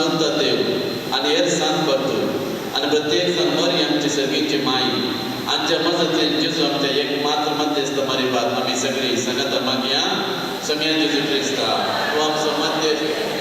सांजुत्ता देव आनी हेर सांत भक्त आनी प्रत्येक जाण मरी आमची सर्गीची माई आमच्या मजतीन जेजू आमच्या एक मात्र मध्यस्थ मरिबात आमी सगळीं सांगाता मागया. समिया जेजू क्रिस्ता तूं आमचो मध्यस्थ.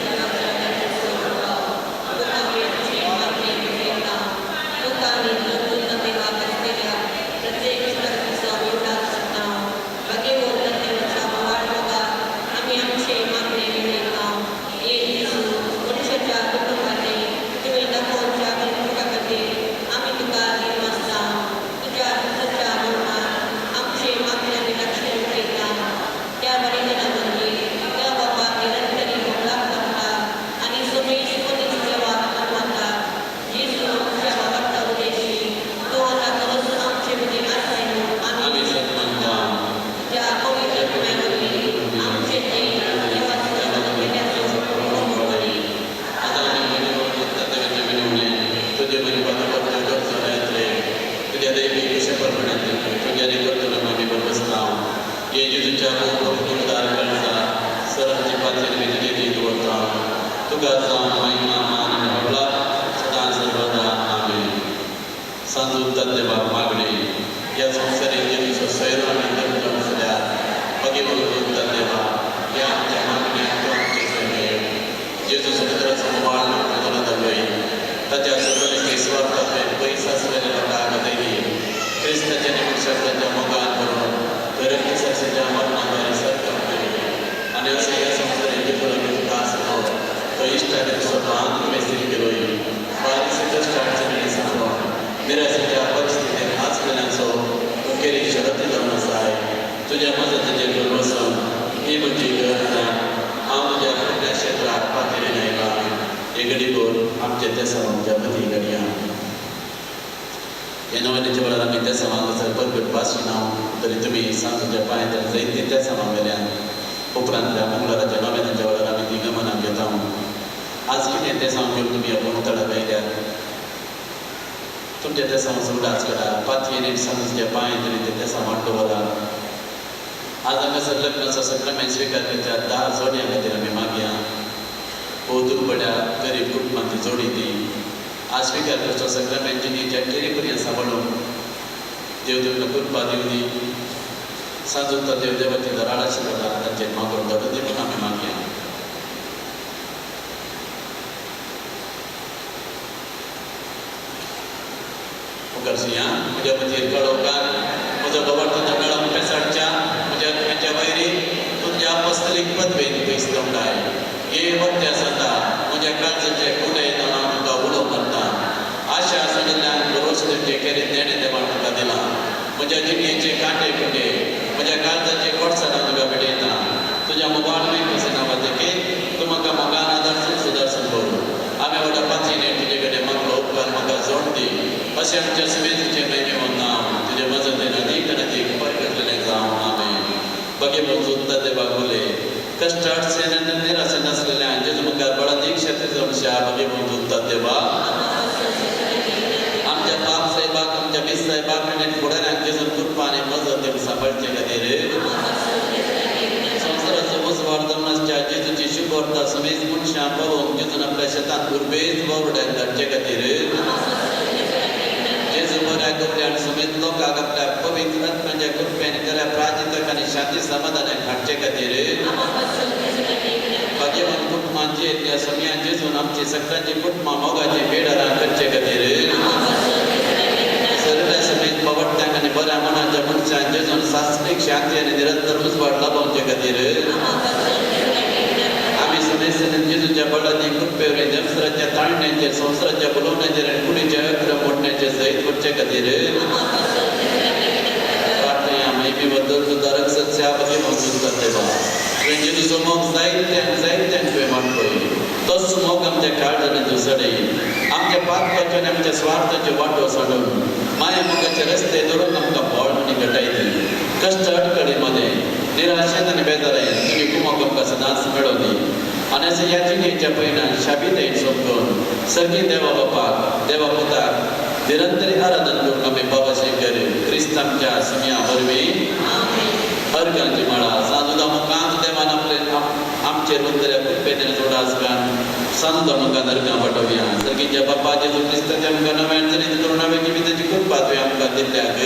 सांजो आमकां दर्गां पाठोवया. सर्गीच्या बापा जेजू क्रिस्ताच्या आमकां नव्यान जरीत करून नव्या जिविताची कृपा तुवें आमकां दिल्ल्याक.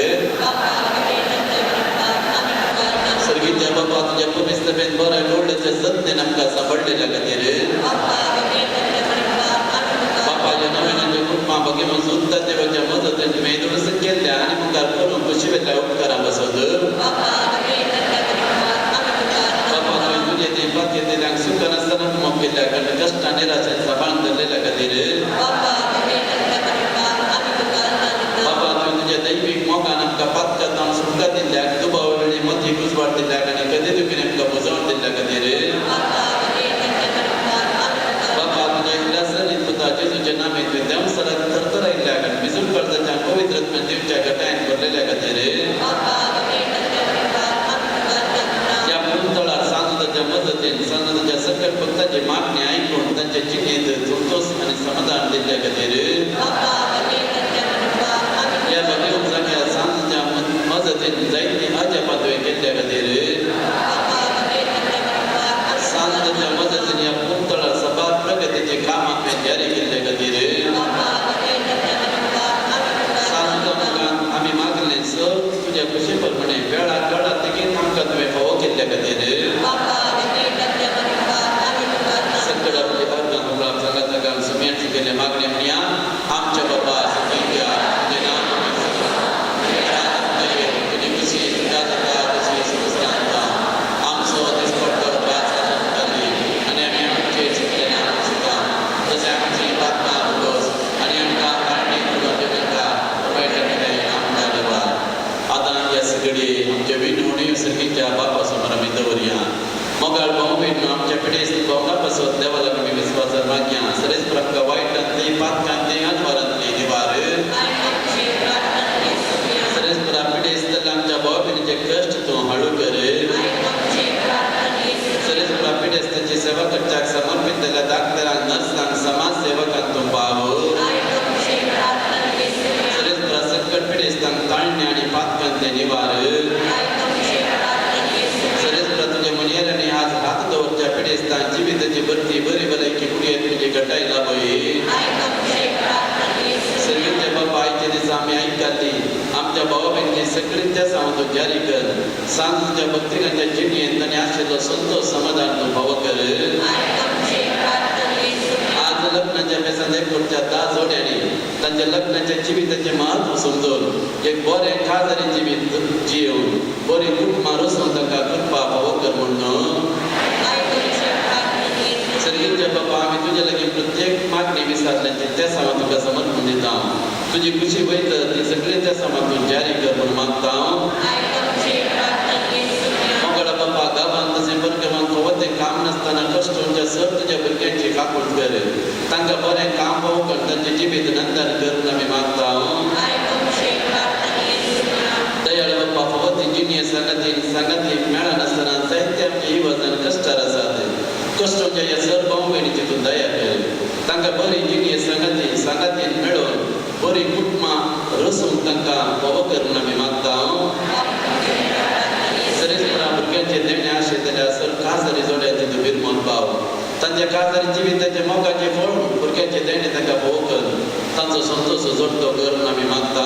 सर्गीच्या बापा तुज्या पवित्रतेन बऱ्या गोडल्याच्या जतनेन आमकां सांबाळलेल्या खातीर. बापाच्या नव्यानाच्या कृपा भगिनी सुद्दां देवाच्या मदतीन तुवें दुरुस्त केल्ल्या आनी मुखार करून कुशिवेल्या उपकारां बसत. बापा तुवें तुजे ते पातयेंतल्यान सुख नासतना मोग केल्ल्या कारण कश्टां निराशेन सांबाळून धरलेल्या खातीर. बापा तुवें तुज्या दैवीक मोगान आमकां पातकांत सुटका दिल्ल्याक, दुबाव वेळी मतीक उजवाड दिल्ल्याक आनी कदी दुखीन आमकां बुजवण दिल्ल्या खातीर. बापा तुज्या एकल्या सरीत पुता जेजूच्या नामे तुवें देंवसराक थरथरायल्ल्याक आनी बिजूल कर्जाच्या पवित्र आत्म्यान दिवच्या घटायन भरलेल्या खातीर. ह्या पुंतळार सांजोदाच्या मदतीन सांजोदाच्या सकट भक्ताची मागणी आयकून तांच्या जिणेंत संतोष आनी समाधान दिल्ल्या खातीर. ह्या भगवंत जाग्यार सांजोच्या मदतीन जायती अजापां तुवें केल्ल्या खातीर. सांजोदाच्या मदतीन ह्या पुंतळार सबार प्रगतीचे कामां तुवें जारी केल्ल्या खातीर. सांजोदा मुखार आमी मागलें सर तुज्या खुशी प्रमाणे वेळा काळा तेगीन आमकां तुवें फावो केल्ल्या खातीर. संकट आपली अर्दां कबलाक सांगात सुम्याची केल्ले मागणे म्हणया. आमच्या बाबा सगळ्या तुजें नांव तुजी खुशी तुज्या जाता तशी संवसारांत जाता. आमचो दिसपट्टो त्रास आमकां दी आनी आमी आमचे चुकलें सुद्दां तशें आमची पातकां भोगोस आनी आमकां कारणी करून दिनाका, वायटांतलें आमकां देवा. आतां ह्या सगळी आमच्या विनवणी सर्गीच्या बापा समोर आमी दवरया. मोगाळ भाव भयणींनो, आमच्या पिडेस्त भोंवडा पासत देवा लागीं आमी विस्वासान मागया. सरेच आमकां वायटांतली, पातकांतली, अनवारांतली निवार. सरेच पिडेस्त आमच्या भाव भयणीचे कश्ट तूं हाळू कर. सरेच पिडेस्ताची सेवा करच्याक समर्पीत जाल्ल्या डाक्टरांक, नर्सांक, समाज सेवकांक तूं पाव. सरेच संकट पिडेस्तांक ताळणे आनी पातकांतले निवार. सरेच तुज्या मुनियरांनी आज हात दवरच्या पिडेस्तांक जिविताची भरती बरी भलायकी कुडयेत तुजी घटाय लाभय. सर्गीच्या बापा आयच्या दिसा आमी आयकल्ली आमच्या भावा भयणीची सगळी तेसां तूं जारी कर. सांज तुज्या भक्तिकांच्या जिणेंत आनी आशिल्लो संतोष समाधान तूं फावो कर. आज लग्नाच्या बेसांत एकवटच्या 10 जोड्यांनी तांच्या लग्नाच्या जिविताचें म्हत्व समजून एक बरें काजारी जिवीत जियोवन बरीं कुटुंबां रचून तांकां कृपा फावो कर म्हणून. सर्गीच्या बाबा आमी तुज्या लागीं प्रत्येक मागणी विसारल्याची तेसां तुका समर्पण दिता. तुजी खुशी वयता ती सगळी तेसां तूं जारी कर म्हणून मागता. मोगाळा बापा गांवांत तशें परगांवांत फावो तें काम नासतना कश्टोंच्या सर तुज्या भुरग्यांची काकूट कर. तांकां बरें काम फावो कर, तांचें जिवीत नंदन कर म्हणून आमी मागता. दयाळ बाप्पा फावो ती जिणें सांगाती सांगाती मेळनासतना जायते आमचे इवजन कश्टार आसात. कश्टोंच्या ह्या सर भाव भयणीची तूं दया कर. तांकां बरी जिणें सांगाती सांगातीन मेळोवन बरी कुटुंबां रचूंक तांकां फावो कर म्हणून आमी मागता. सरेच भुरग्यांचे देणे आशें जाल्यार सर काजारी जोड्याची तूं बिरमोन पाव. तांच्या काजारी जिविताचे मोगाचें फळ भुरग्यांचे देणे तांकां फावो कर. तांचो संतोष जोडतो कर म्हणून आमी मागता.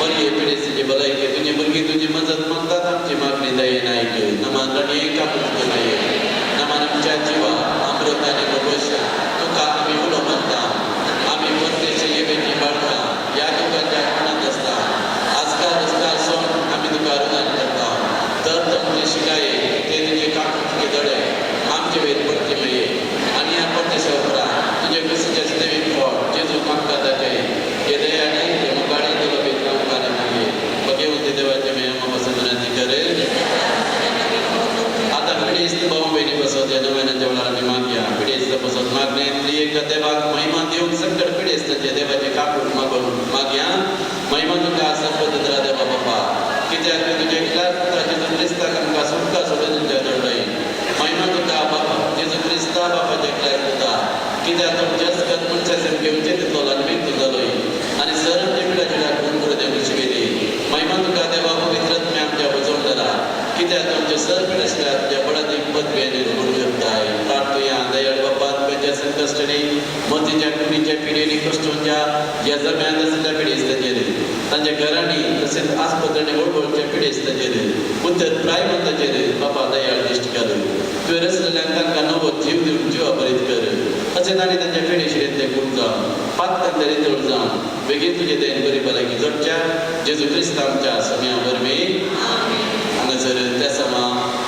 बरी पिडेस्तीची भलायकी तुजी भुरगीं तुजी मजत मागतात. आमची मागणी दयेन आयक. नमान राणये काकूट करये. नमान आमच्या जिवा अमृत आनी भरवशा तुका आमी उलो मारता. आमी परदेशी येवेची बाळकां ह्या दुकांच्या कोणांत आसता. आजकाल रस्त्यार सोड आमी तुका रुदान करता. तर तुमचे शिकाये ते तुजे काकूटके दळे आमचे वयर पडचे मेये आनी ह्या परदेशा उपरांत तुजे कुशीचे देवीक फळ जेजू मागता ताचे हे दया आनी पिढयेनी कश्टोंच्या ह्या जम्यांत आशिल्ल्या पिडेस्तांचेर, तांच्या घरांनी तशेंच आस्पत्र्यांनी वळवळच्या पिडेस्तांचेर, उत्तर प्रायमंताचेर बाबा दयाळ दिश्ट घालू. तुवें रचलेल्यांक तांकां नवो जीव दिवन जिवा बरीत कर. तशें तांणी तांच्या पिडेशिरेंतले गूण जावन पातकांतले रितळ जावन बेगीन तुजे देन बरी भलायकी जोडच्या जेजू क्रिस्त आमच्या समया वरवीं. हांगासर त्या समा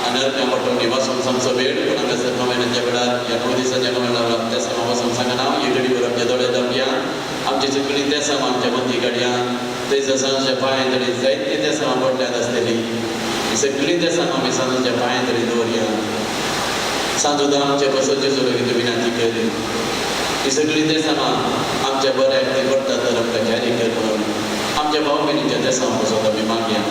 आनी अर्प्या पटवणी वाचूंक सामचो वेळ, पूण हांगासर नोवेनाच्या वेळार ह्या 9 दिसाच्या नोवेना वेळार त्या समा वाचूंक सांगना. ही घडीभर आमच्या दोळे धांपया, आमची सगळीं त्या समा आमच्या मती काडया. थंयसर सांजच्या पांयां तडी जायतीं त्या समा पडल्यात आसतली, ही सगळीं त्या समा आमी सांजच्या पांयां तडी दवरया. सांजोदा आमच्या बसत जेजू लागीं तूं विनंती कर. ही सगळीं त्या समा आमच्या बऱ्याक ती पडटा तर आमकां जारी कर म्हणून आमच्या भाव भयणीच्या त्या समा बसत आमी मागया.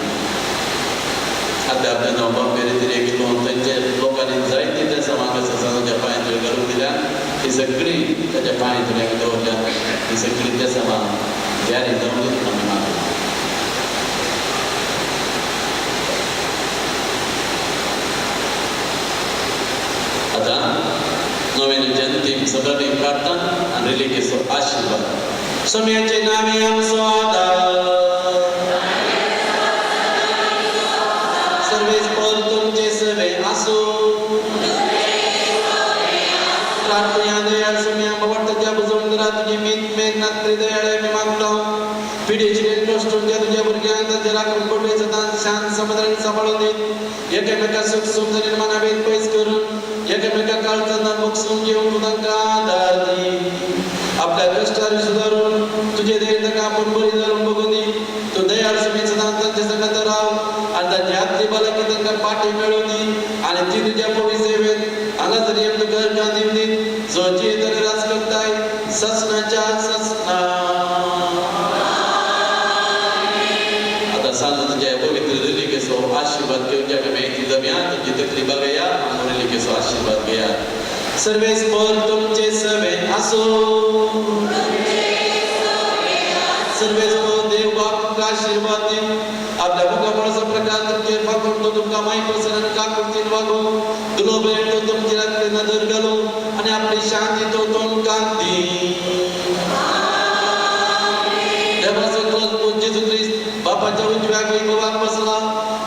आतां आपल्या नांव भाव भयणी एक लोन थंयच्या लोकांनी जायतीं त्या समा आसा सांजोच्या पांयां तडी घालून दिल्या, ही सगळीं ताच्या पांयां तडी आमी दवरल्या. ही सगळीं त्या समा जारी जावन आमी मागया. आतां नोवेनाचे अंतीम सगळ्यांनी प्रार्थना आनी रिलिकेचो आशिर्वाद. समयाचे नावे आमचो आदार, सर्वेस पर तुमचे सवे आसो. प्रार्थना दयाळ समया बाबा बुजवून तुजी मीत मेन नात्री दयाळे आमी मागता. पिढीची कश्टून तुज्या भुरग्यांक तांच्या राखून पडले सदां शांत समाधान सांबाळून दीत, एकामेका सुख समजून मनाभेद पयस करून एकामेका काळजांत मोगसून घेवन तूं तांकां आदार दी. आपल्या कश्टार सुदारून तुजे देव तांकां आपूण बरी धरून बगून दी. तूं दयाळ समी सदां तांच्या संगात राव आनी तांची आदली भलायकी तांकां पाटी मेळून दी आनी ती तुज्या पवी सेवेत हांगासर येवन तुका अर्गां दिवन दी. जो जियेत आनी राज करताय ससनाच्या ससना. आतां सांज तुज्या पवित्र रिलिकेचो आशिर्वाद घेवन ज्या मेहती जमया तुमची तकली बघया आनी रिलिकेचो आशिर्वाद घेया. सर्वेस पर तुमचे सवे आसो. सर्वेस पर देव बाप तुमकां आशिर्वाद दी. आपल्या मुखामळाचो प्रकाश तुमचेर फांकून तो तुमकां माय पसर आनी काकुळतीन वागो. दुलो बेळ तो तुमची रातली नदर घालू आनी आपली शांती तो तुमकां दी. देवाचो क्रोध जेजू क्रिस्त बापाच्या उजव्या वैभवाक बसला.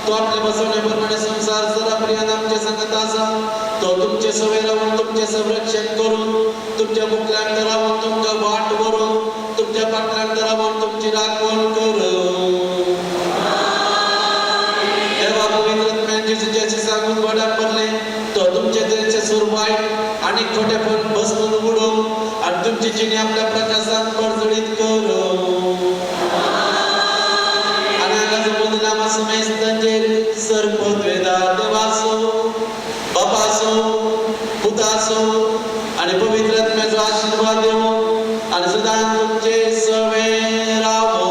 तो आपल्या बसवणे प्रमाणे संसार सराप्रियान आमच्या संगत आसा. तो तुमचे सवे रावून तुमचे संरक्षण करून तुमच्या मुखल्यान रावून तुमकां वाट व्हरून तुमच्या फाटल्यान रावून तुमची राखण करून. देवा पवित्र आत्म्यान जेजूचे सांगून वडाक पडले तो तुमचे तेचे सूर वायट आनी खोटेपण बसून उडोवं आनी तुमची जिणी आपल्या प्रकाशान परजळीत करूं. आनी हांगाचो बदलामा समेस्तांचेर सर्पद्वेदा देवाचो बापाचो पुताचो आनी पवित्र आत्म्याचो आशिर्वाद देवो आनी सदां तुमचे सवे रावो.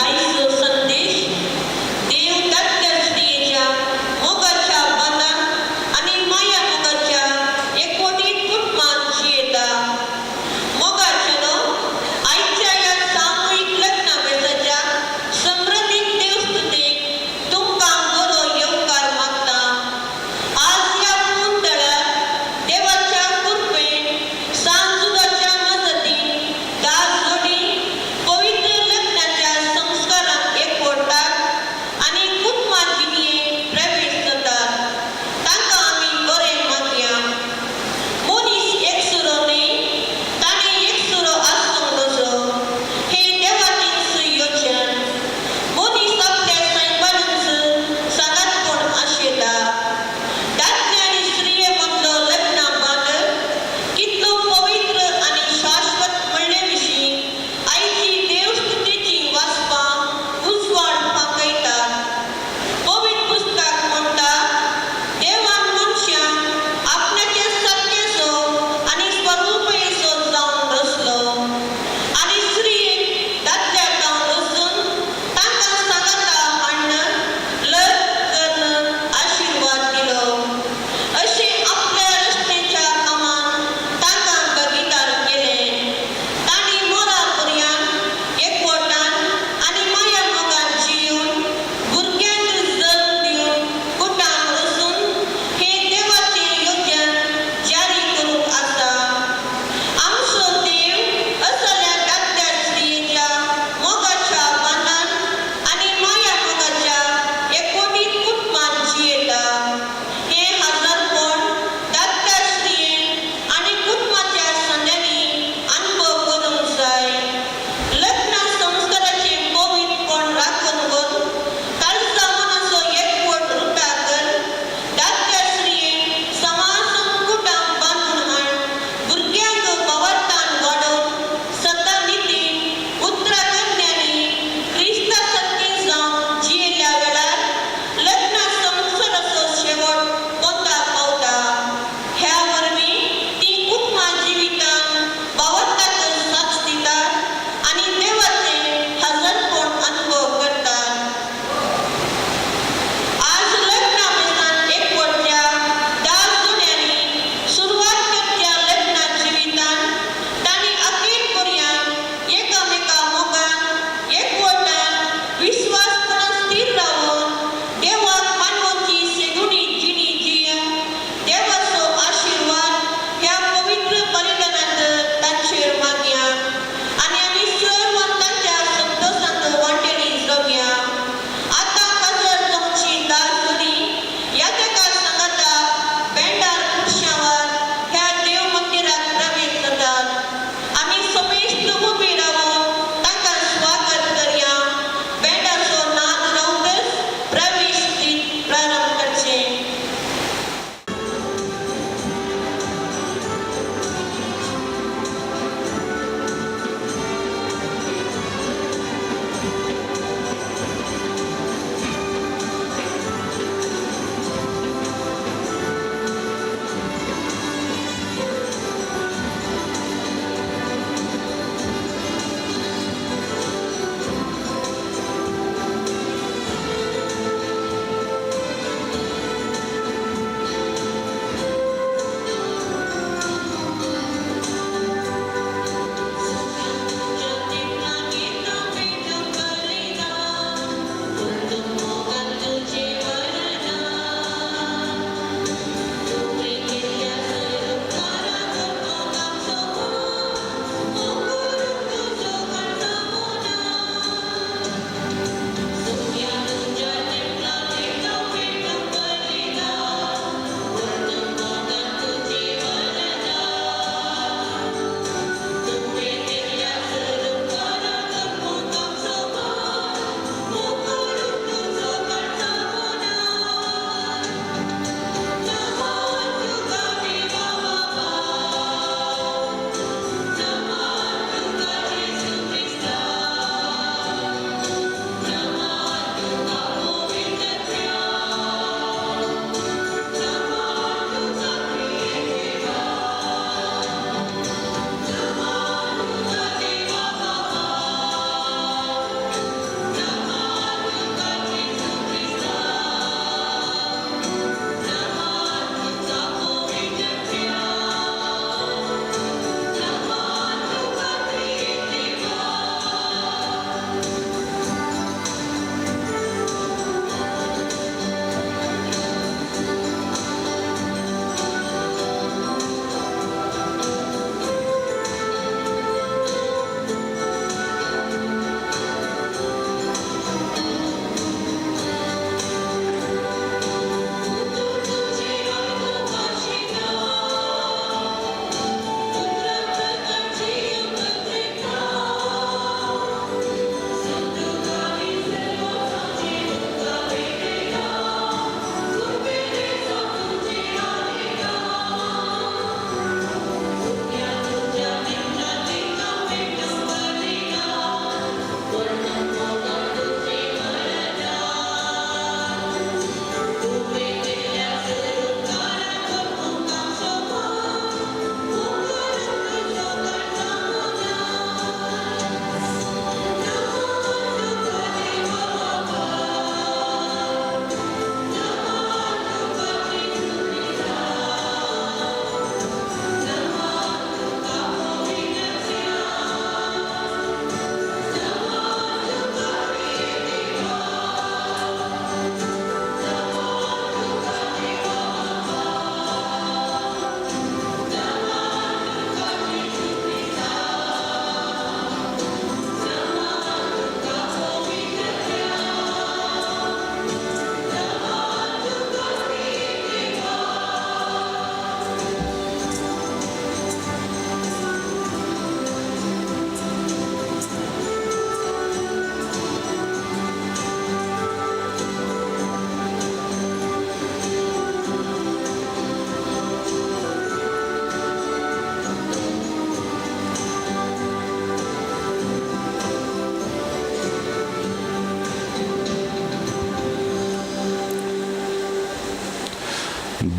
आयचो संदेश देव दादल्या स्त्रियेच्या मोगाच्या बांदान आनी माया मोगाच्या एकवटीत कुटुंबान जियेता. मोगाच्या न्हू आयच्या ह्या सामुहीक लग्ना बेसाच्या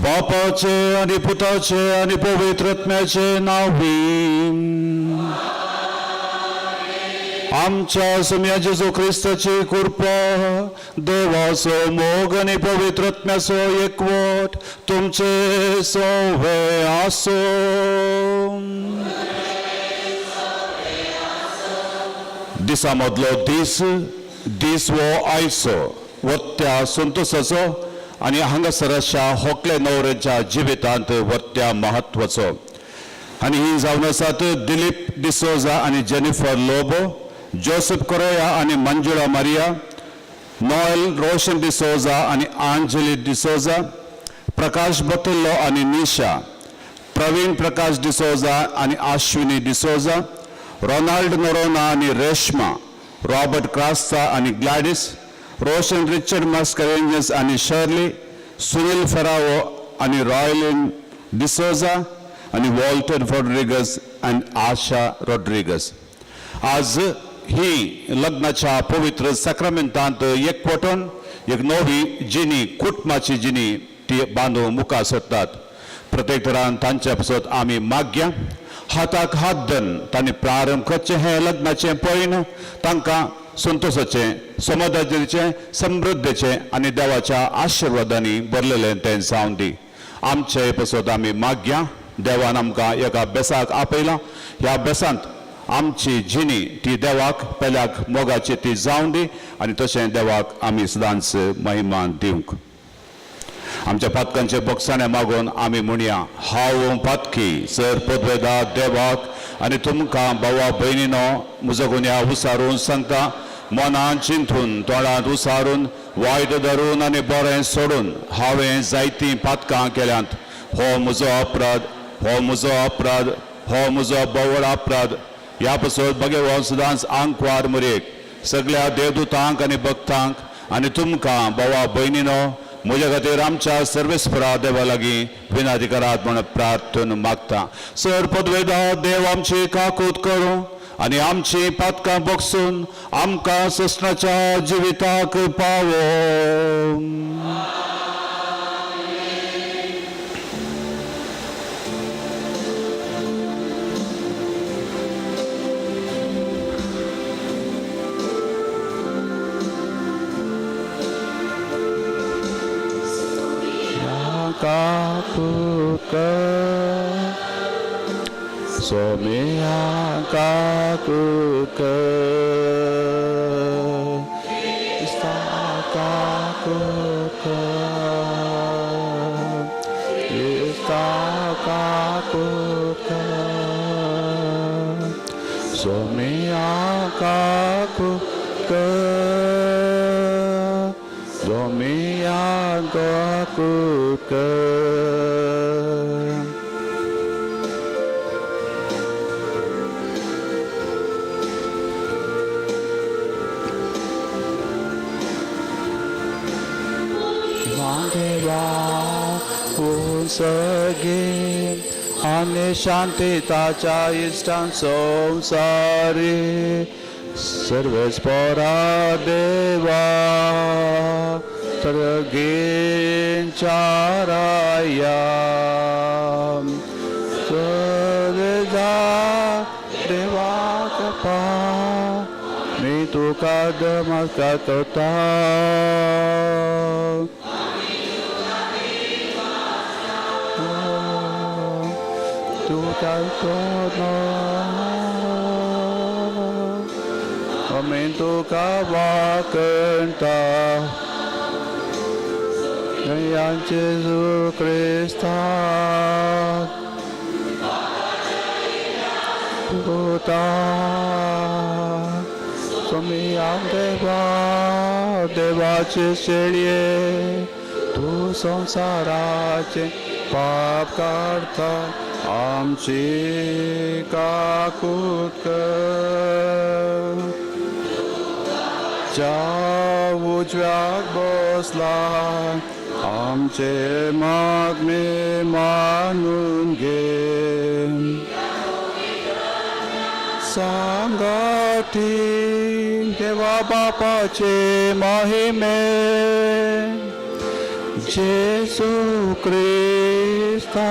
बापाचे आनी पुताचे आनी पवित्र आत्म्याचे नांवी आमच्या सोम्या जेजू क्रिस्ताची कृपा, देवाचो मोग आनी पवित्र आत्म्याचो एकवट तुमचे सवे आसूं. दिसा मदलो दीस दीस हो आयचो वत्या संतोसाचो आनी हांगासर अशा होकले नवऱ्याच्या जिवितांत वत्या म्हत्वाचो. आनी ही जावन आसात दिलीप डिसोजा आनी जेनिफर लोबो, जोसेफ कोरोया आनी मंजुळा मारिया, नॉयल रोशन डिसोजा आनी आंजली डिसोजा, प्रकाश बतल्लो आनी निशा, प्रवीण प्रकाश डिसोजा आनी आश्विनी डिसोजा, रोनाल्ड नोरोना आनी रेश्मा, रॉबर्ट क्रास्ता आनी ग्लॅडीस, रोशन रिचर्ड मास्करेंजस आनी शर्ली, सुनील फेरावो आनी रॉयलिन डिसोजा आनी वॉल्टर रॉड्रिगस आनी आशा रॉड्रिगस. आज ही लग्नाच्या पवित्र साक्रामेंतांत एकवटून एक नवी जिणी, कुटुंबाची जिणी ती बांदून मुखार सरतात. प्रत्येक तरान तांच्या पासत आमी मागया, हाताक हात धरून तांणी प्रारंभ करचें हें लग्नाचें पळयन तांकां संतोशाचें, समाधानाचें, समृद्धीचें आनी देवाच्या आशिर्वादांनी भरलेलें तें जावन दी. आमचे पासत आमी मागया, देवान आमकां एका बेसाक आपयलां, ह्या बेसांत आमची जिणी ती देवाक पेल्याक मोगाची ती जावन दी आनी तशें देवाक आमी सदांच महिमा दिवंक. आमच्या पातकांचे बक्षाणे मागून आमी म्हणया, हांव पातकी सर पदवेदा देवाक आनी तुमकां भावा भयणीनो म्हजो गुन्यांव उसारून सांगता, मनान चिंतून तोंडांत उसारून वायट धरून आनी बरें सोडून हांवें जायतीं पातकां केल्यांत. हो म्हजो अपराध, हो म्हजो अपराध, हो म्हजो बोवळ अपराध. ह्या पासत भगवान सदांच आंकवार मुरेक सगळ्या देवदूतांक आनी भक्तांक आनी तुमकां भावा भयणीनो म्हज्या खातीर आमच्या सर्वेस्परा देवा लागीं विनंती करात म्हूण प्रार्थना मागता. सर पदवेदा देव आमची काकूत करूं आनी आमची पातकां बगसून आमकां ससनाच्या जिविताक पावो. काकूत कर सोमिया काकूत कर काकूत कर काकूत कर सोमिया काकूत कर सोमिया काकूत कर. देवा सगे आनी शांतिताच्या इश्टान संवसारी सर्वेस्परा देवा सर्गींच्या राया सर्जा देवा कृपा मी तुका नमस्कार करता. आमी तुका वाकणता जेजू क्रिस्ता पुता सोमिया देवा देवाचे शेळये तूं संवसाराचे पाप काडता आमची काकूत कर. ज्या उजव्याक बसला आमचे मागणे मानून घे. सांगाती देवा बापाचे महिमे जेजू क्रिस्ता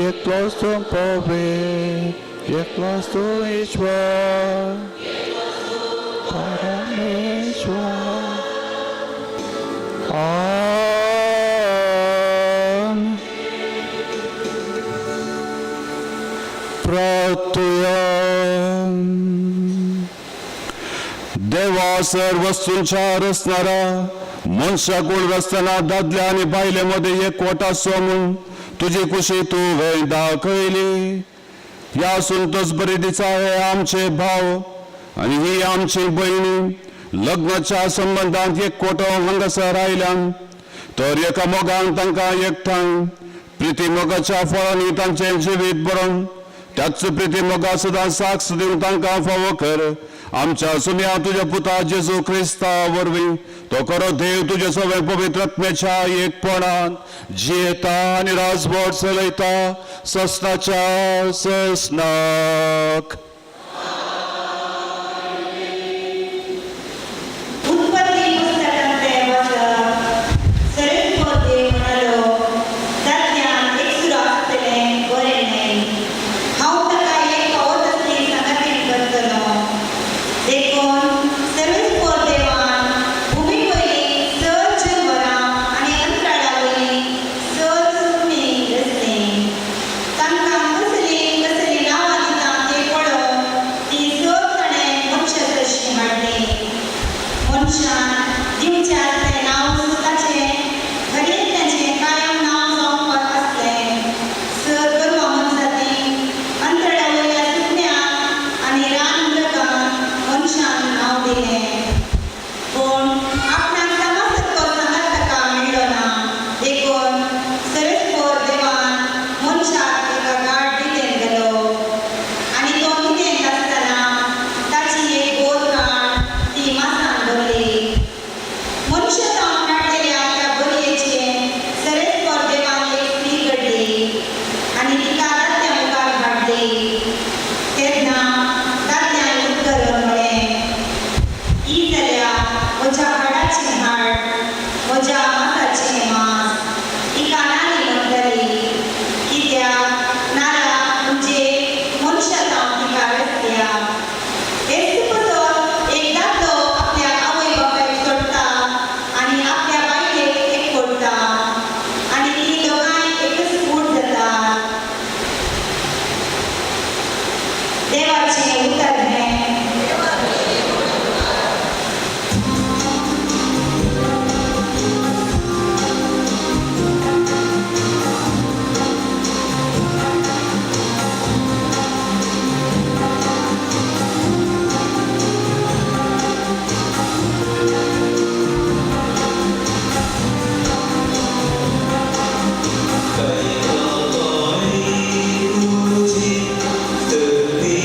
एकलोच तूं पवित्र एकलोच तूं ईश्वर परमेश्वर. आमेन. प्रार्थुया. देवा सर वस्तूंच्या रचणारा मनशा कोण रचतना दादल्या आनी बायले मदें एकवट आसचो म्हूण तुजी कुशी तुवें दाखयली. ह्या संतोष बरी दिसा हे आमचे भाव आनी ही आमची भयणी लग्नाच्या संबंदांत एकवटो हांगासर आयल्यान तर एका मोगान तांकां एकठांय प्रिती मोगाच्या फळांनी तांचें जिवीत बरोवन त्याच प्रिती मोगा सदां साक्ष दिवन तांकां फावो कर. आमच्या सुम्या तुज्या पुता जेजू क्रिस्ता वरवीं तो खरो देव तुज्या सगळ्या पवित्र आत्म्याच्या एकपणान जियेता आनी राजवट चलयता ससनाच्या ससनाक. उत्पत्ती पुस्तकांतलें वाचप. सरेस्वर देव म्हणालो, दादल्यान एकसुरो आसतलें बरें न्हय. हांव ताका एक फावो तसली सांगातीण करतलो. देखून सर्वेस्पर देवान भुमी वयलीं स जनवरां आनी अंतराळा वयलीं स सुकणीं रचलीं. तांकां कसलीं कसलीं नांवां दिता तें पळोवन तीं स ताणें मनशा तशीं हाडलीं. मनशान दिवचें आसलें नांव ताचें हरेकल्याचें कायम नांव जावपाक आसलें. स गोरवां मनजाती, अंतराळा वयल्या सुकण्यांक आनी रान मृगांक मनशान नांव दिलें. पूण आपणाक समाजको सांगात ताका मेळ्ळो ना. देखून सर्वेस्पर देवान मनशाक एका गाड न्हिदेन घालो आनी तो न्हिदेंत आसतना ताची एक बोर काड ती मासान भरली. मनशा जावन काडलेल्या त्या बोरयेचें सर्वेस्पर देवान एक स्त्री घडली आनी तिका दादल्या मुखार हाडली. तेन्ना दादल्यान उद्गरून म्हळें, ही जाल्या म्हज्या हाडाचें हाड, म्हज्या मासाचें मांस. हिका नारी म्हणटली, कित्याक नारा म्हणजे मनशा जावन तिका रचल्या. हेच पसत एक दादलो आपल्या आवय बापायक सोडटा आनी आपल्या बायलेक एकवटता आनी ती दोगांय एकच कूड जाता. देवाचें उतर हें. तुझी स्तुती.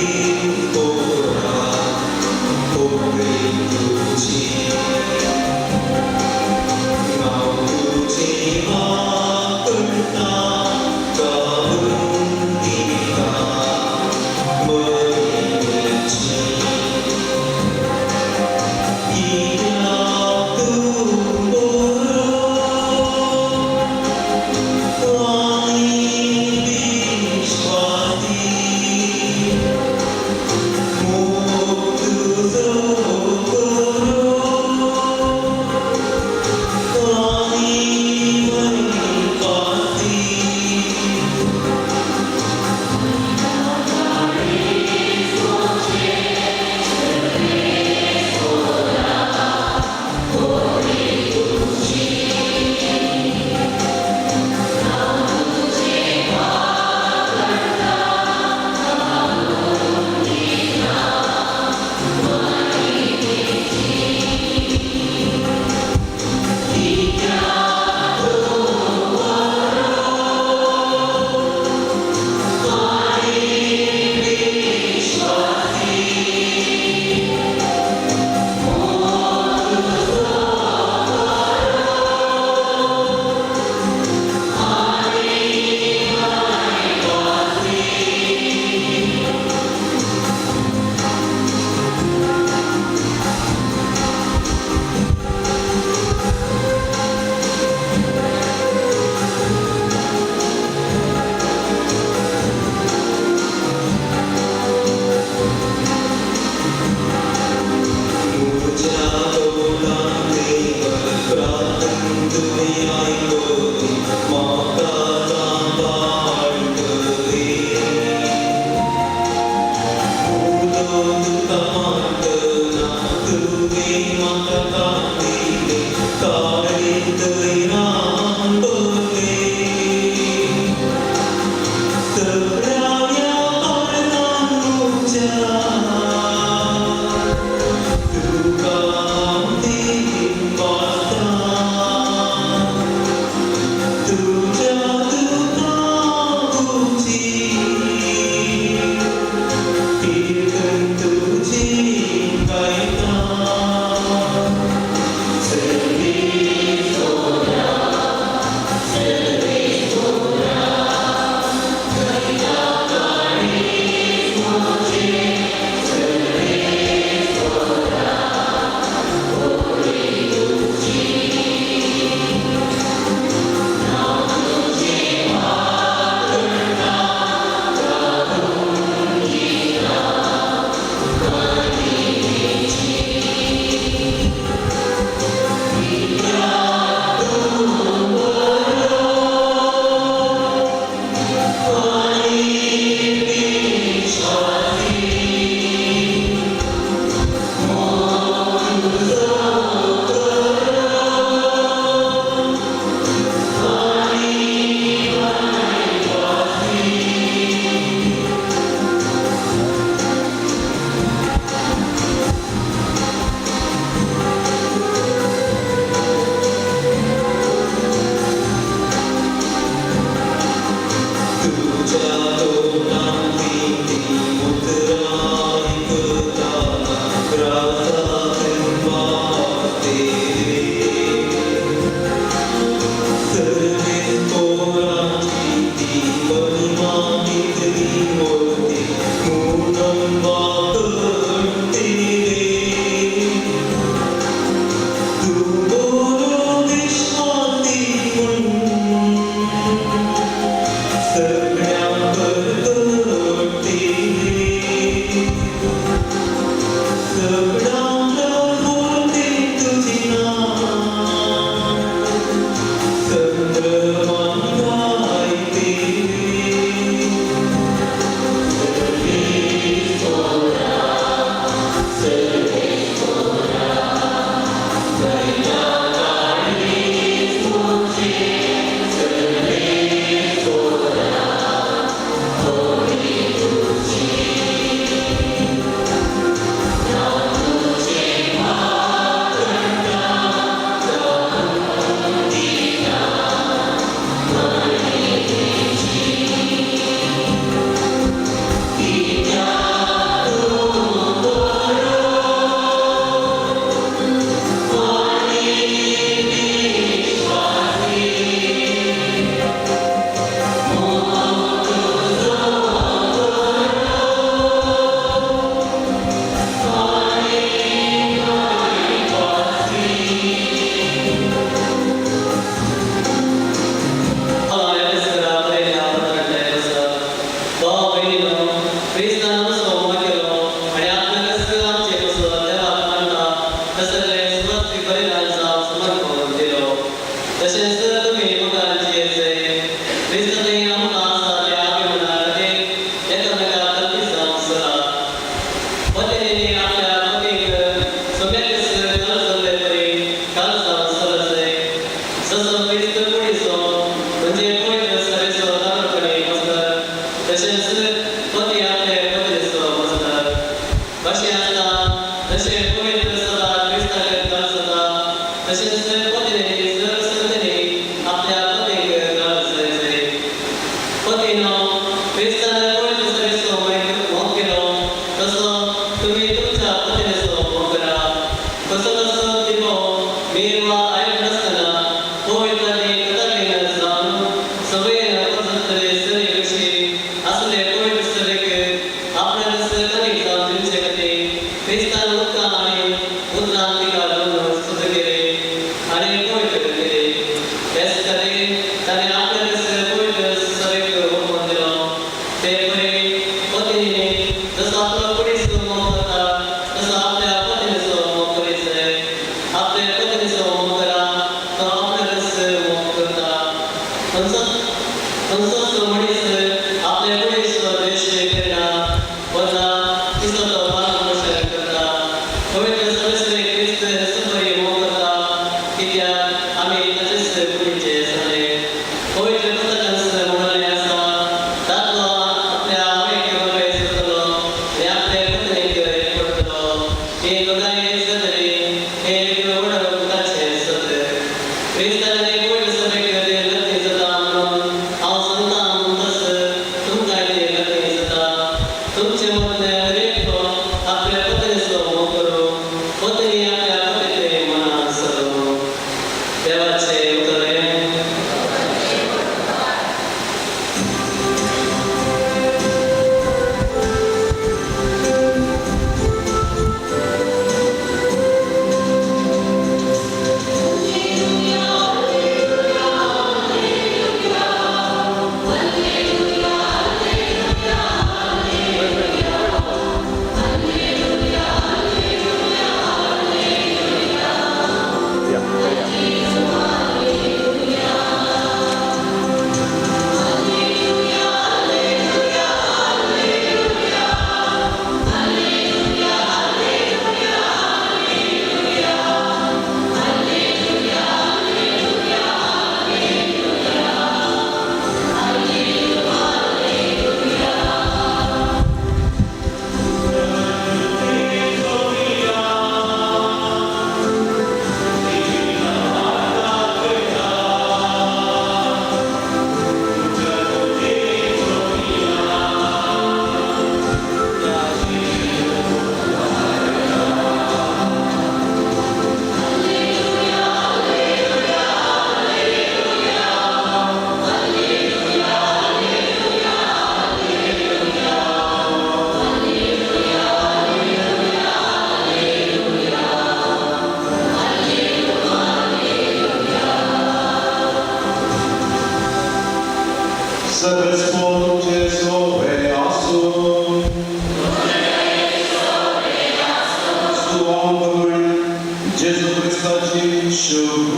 शुभ.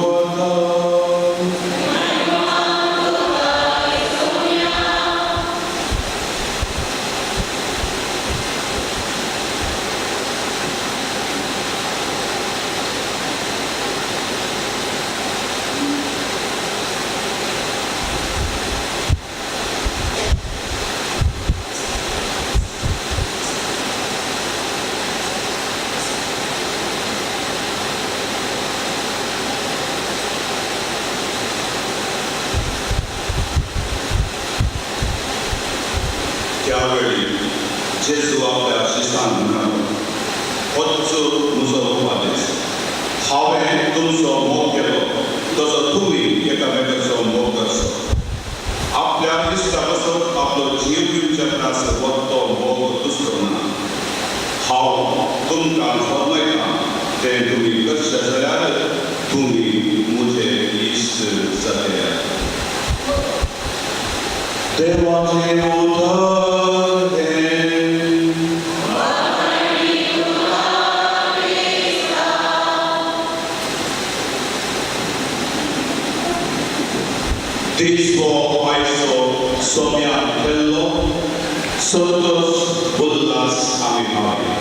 त्यावेळी जेजू आपल्या शिसांक म्हणलो, होच म्हजो उपादेश, हांवें तुमचो मोग केलो तसो तुमी एकामेकाचो मोग करचो. आपल्या इश्टा पासून आपलो जीव दिवच्या परस व्हडलो मोग दुसरो ना. हांव तुमकां फर्मयतां तें तुमी करशे जाल्यार तुमी म्हजे इश्ट जातले. देवाचें उतर हें. दीस हो आयचो सोम्यान केल्लो संतोष उल्हास आमी पावया.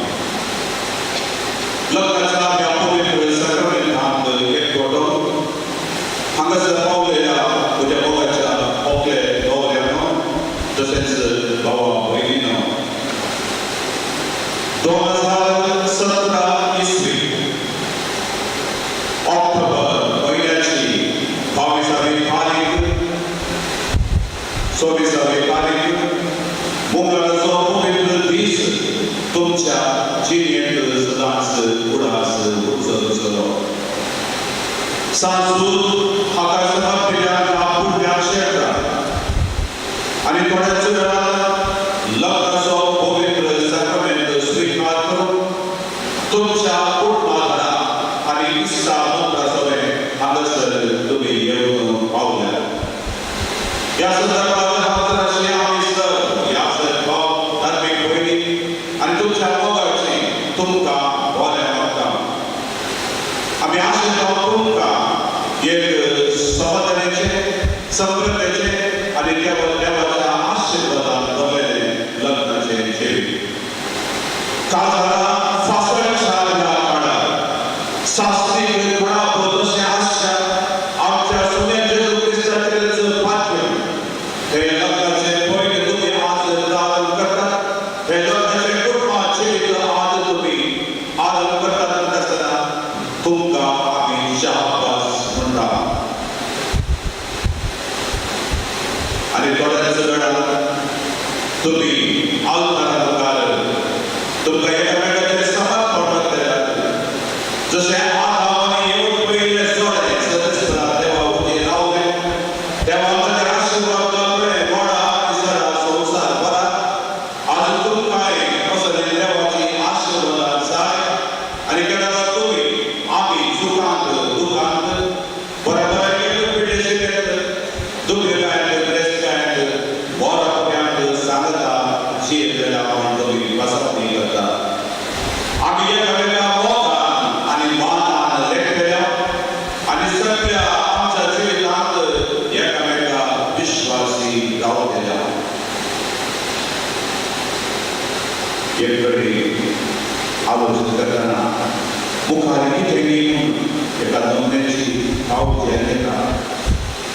लग्नाच्या ह्या पवित्र साक्रामेंतांत एकवटो हांगासर पावलेल्या म्हज्या मोगाच्या होकले न्हवऱ्यानो तशेंच भावा भयणीनो, 2017 इसवी ऑक्टोबर म्हयन्याची 22वी तारीख, 24वी तारीख, मंगळाचो पवित्र दीस तुमच्या जिणेंत सदांच उडास उजळचलो. सांजूर हाका समर्पिल्या ह्या पुण्या क्षेत्रात आनी थोड्याच वेळान लग्नाचो पवित्र साक्रामेंत स्विकार करून तुमच्या कुटुंबां आनी इश्टा मित्रां सवें हांगासर तुमी येवन पावल्यात. ह्या संदर्भात हाजर आशिल्ले आमी सर ह्या सर भाव, धार्मीक भयणी आनी तुमच्या मोगाची तुमकां बरें मागता. आमी आशेता तुमकां एक समाधानाचें, समृद्धेचें आनी देवाच्या आशिर्वादान भरलेलें लग्नाचें जिवीत. काजारां फासळच्या ह्या काळार शास्त्रीय खळाप तशें आसच्या आमच्या सोन्या जेजू क्रिस्ताचेरच पातयेवन हे लग्नाचें पयलें तुमी आज धारण करतात. हे लग्नाचें कुटुंबा जिवीत आज तुमी आरंभ करतात आसतना तुमकां आमी शाबास म्हणटा. आनी थोड्याच वेळान तुमी आल्तारा मुखार तुमकां एकामेकाचेर समर्पण करतले. जशें आदाम आनी येवन पयलें जोडें सदस्या देवा वतीन रावलें, देवा ताच्या आशिर्वाद मेळ्ळें गोडा आनी संवसार भरात आज तुमकांय असले देवाची आशिर्वादां जाय. आनी केन्ना तुमी आमी सुखांत दुखांत बऱ्या पिडेशिल्ले दुखिल्ल्यांत क्लेशांत बऱ्यांत सांगता जियेतल्या म्हण तुमी पसंती करता. आमी एकामेका मोगान आनी मानान लेखतल्या आनी सगळ्या आमच्या जिवितांत एकामेका विश्वासी रावतल्या. एक कडेन आलोचना करतना मुखार कितें न्ही म्हूण एका नमन्याची पावती येता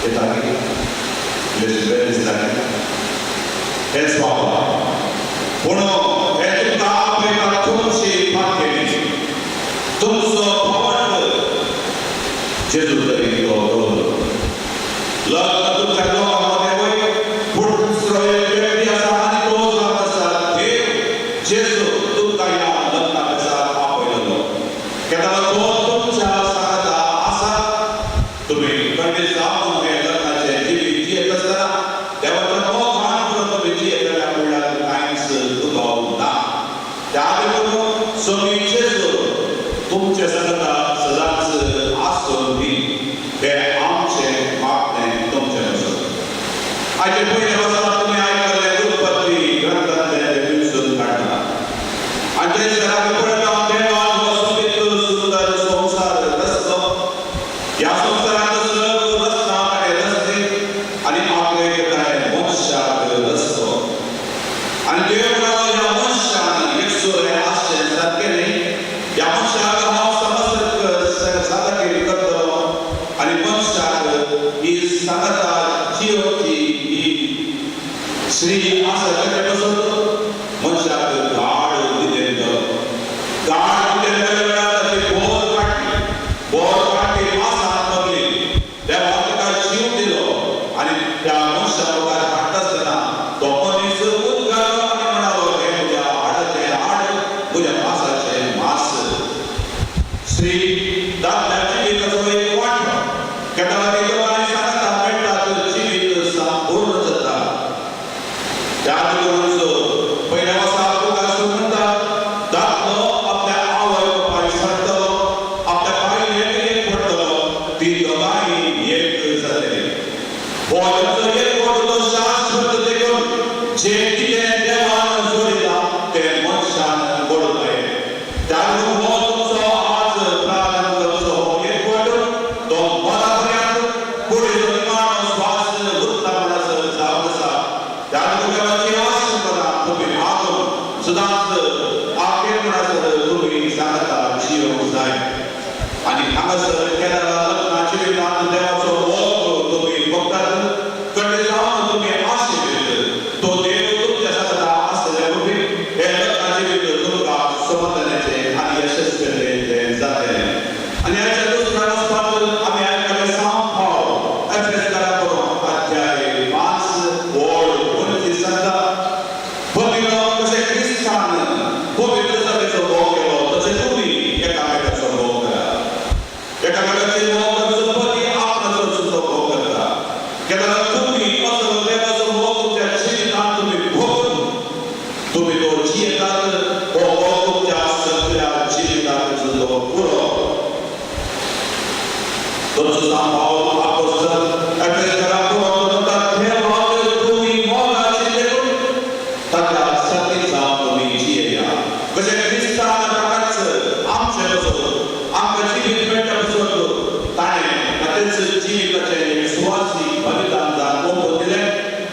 येता बरें दिसता हेच बाबा. पूण हे तुमकां आपयता तुमची पातयेणी तुमचो भावंड जेजू तरी तो दवरलो. लग्न तुमच्या दोगां मदें वय, पूण दुसरो एक व्यक्ती आसा आनी तो जावन आसा देव जेजू. तुमकां ह्या लग्ना बेसार आपयलेलो केन्ना तो तुमच्या सांगाता आसा. तुमी खंडीत जावन हे लग्नाचें जिवीत जियेत आसतना देवाच्या मोगान करून तुमी जियेतल्या म्हणल्यार कांयच दुबाव ना. त्या देखून स्वामी जेजू तुमचे सांगाता सदांच आसून दी हे आमचें मागणें तुमचें आसत. आयचे पयले वर्सा तुमी आयकल्ले उत्पत्ती ग्रंथांतलें तें विंचून काडला आनी थंयसर आमी पळयता, देवान हो सोबीत सुंदर संवसार रचलो. स्त्री दादल्याच्या जिविताचो एक वांटो. केन्ना ती दोगांय सांगाता मेळटात, जिवीत संपूर्ण जाता. त्याच करून पयल्या वर्सा मुखार म्हणटा, दादलो आपल्या आवय बापाय सांगतलो, आपल्या बायलेक एक पडटलो, ती दोगांय एक जातली. हो तांचो एकवट तो शाश्वत देखून जे कितें देवान जोडिलां तें मनशान मोडूं नये. त्याच हो तुमचो आज प्रारंभ करचो हो एकवट तो मरा पर्यंत कुडीचो निमाणो श्वास उरता म्हणसर जावन आसा. त्याच देवाची आशीर्वादां तुमी मागून सदांच आखेर म्हणसर तुमी सांगता जियोंक जाय. आनी हांगासर केन्ना लग्नाच्या जिवितांत देवाचो मोग तुमी भोगतात, कडे जावन तुमी आशिर्वेद तो देव तुमच्या सांगता आसल्या वरवीं हे लग्ना जिवीत तुमकां समाधानाचें आनी यशस्वी तें जातलें. आनी हाच्या दुसऱ्या वचपाक आमी आयकले सांव पावल एफेसकारा बरोवन अध्याय 5 ओळ 29 सांगता, पतीनो कशें क्रिस्तान पवित्र सभेचो मोग केलो तशें तुमी एकामेकाचो मोग करा. एकामेकाचे मोग करचो पती आपणाचो सुद्दां मोग करता. केन्ना तुमी असलो देवाचो मोग तुमच्या जिवितांत तुमी भोगून तुमी तो जियेतात, हो मोग तुमच्या सगळ्या जिवितांत तो पुरो. तुमचो सांव पावल आपोस्तल एफेसकारा बरोवन म्हणटा, देवाक तुमी मोगाचे देखून ताका सती जावन तुमी जियेया. कशें क्रिस्तान म्हाकाच आमचें बसोवन आमकां जिवीत मेळटा बसोवन ताणें ताचेच जिविताचें एक सुवासीक बलिदान जावन ओंपून दिलें,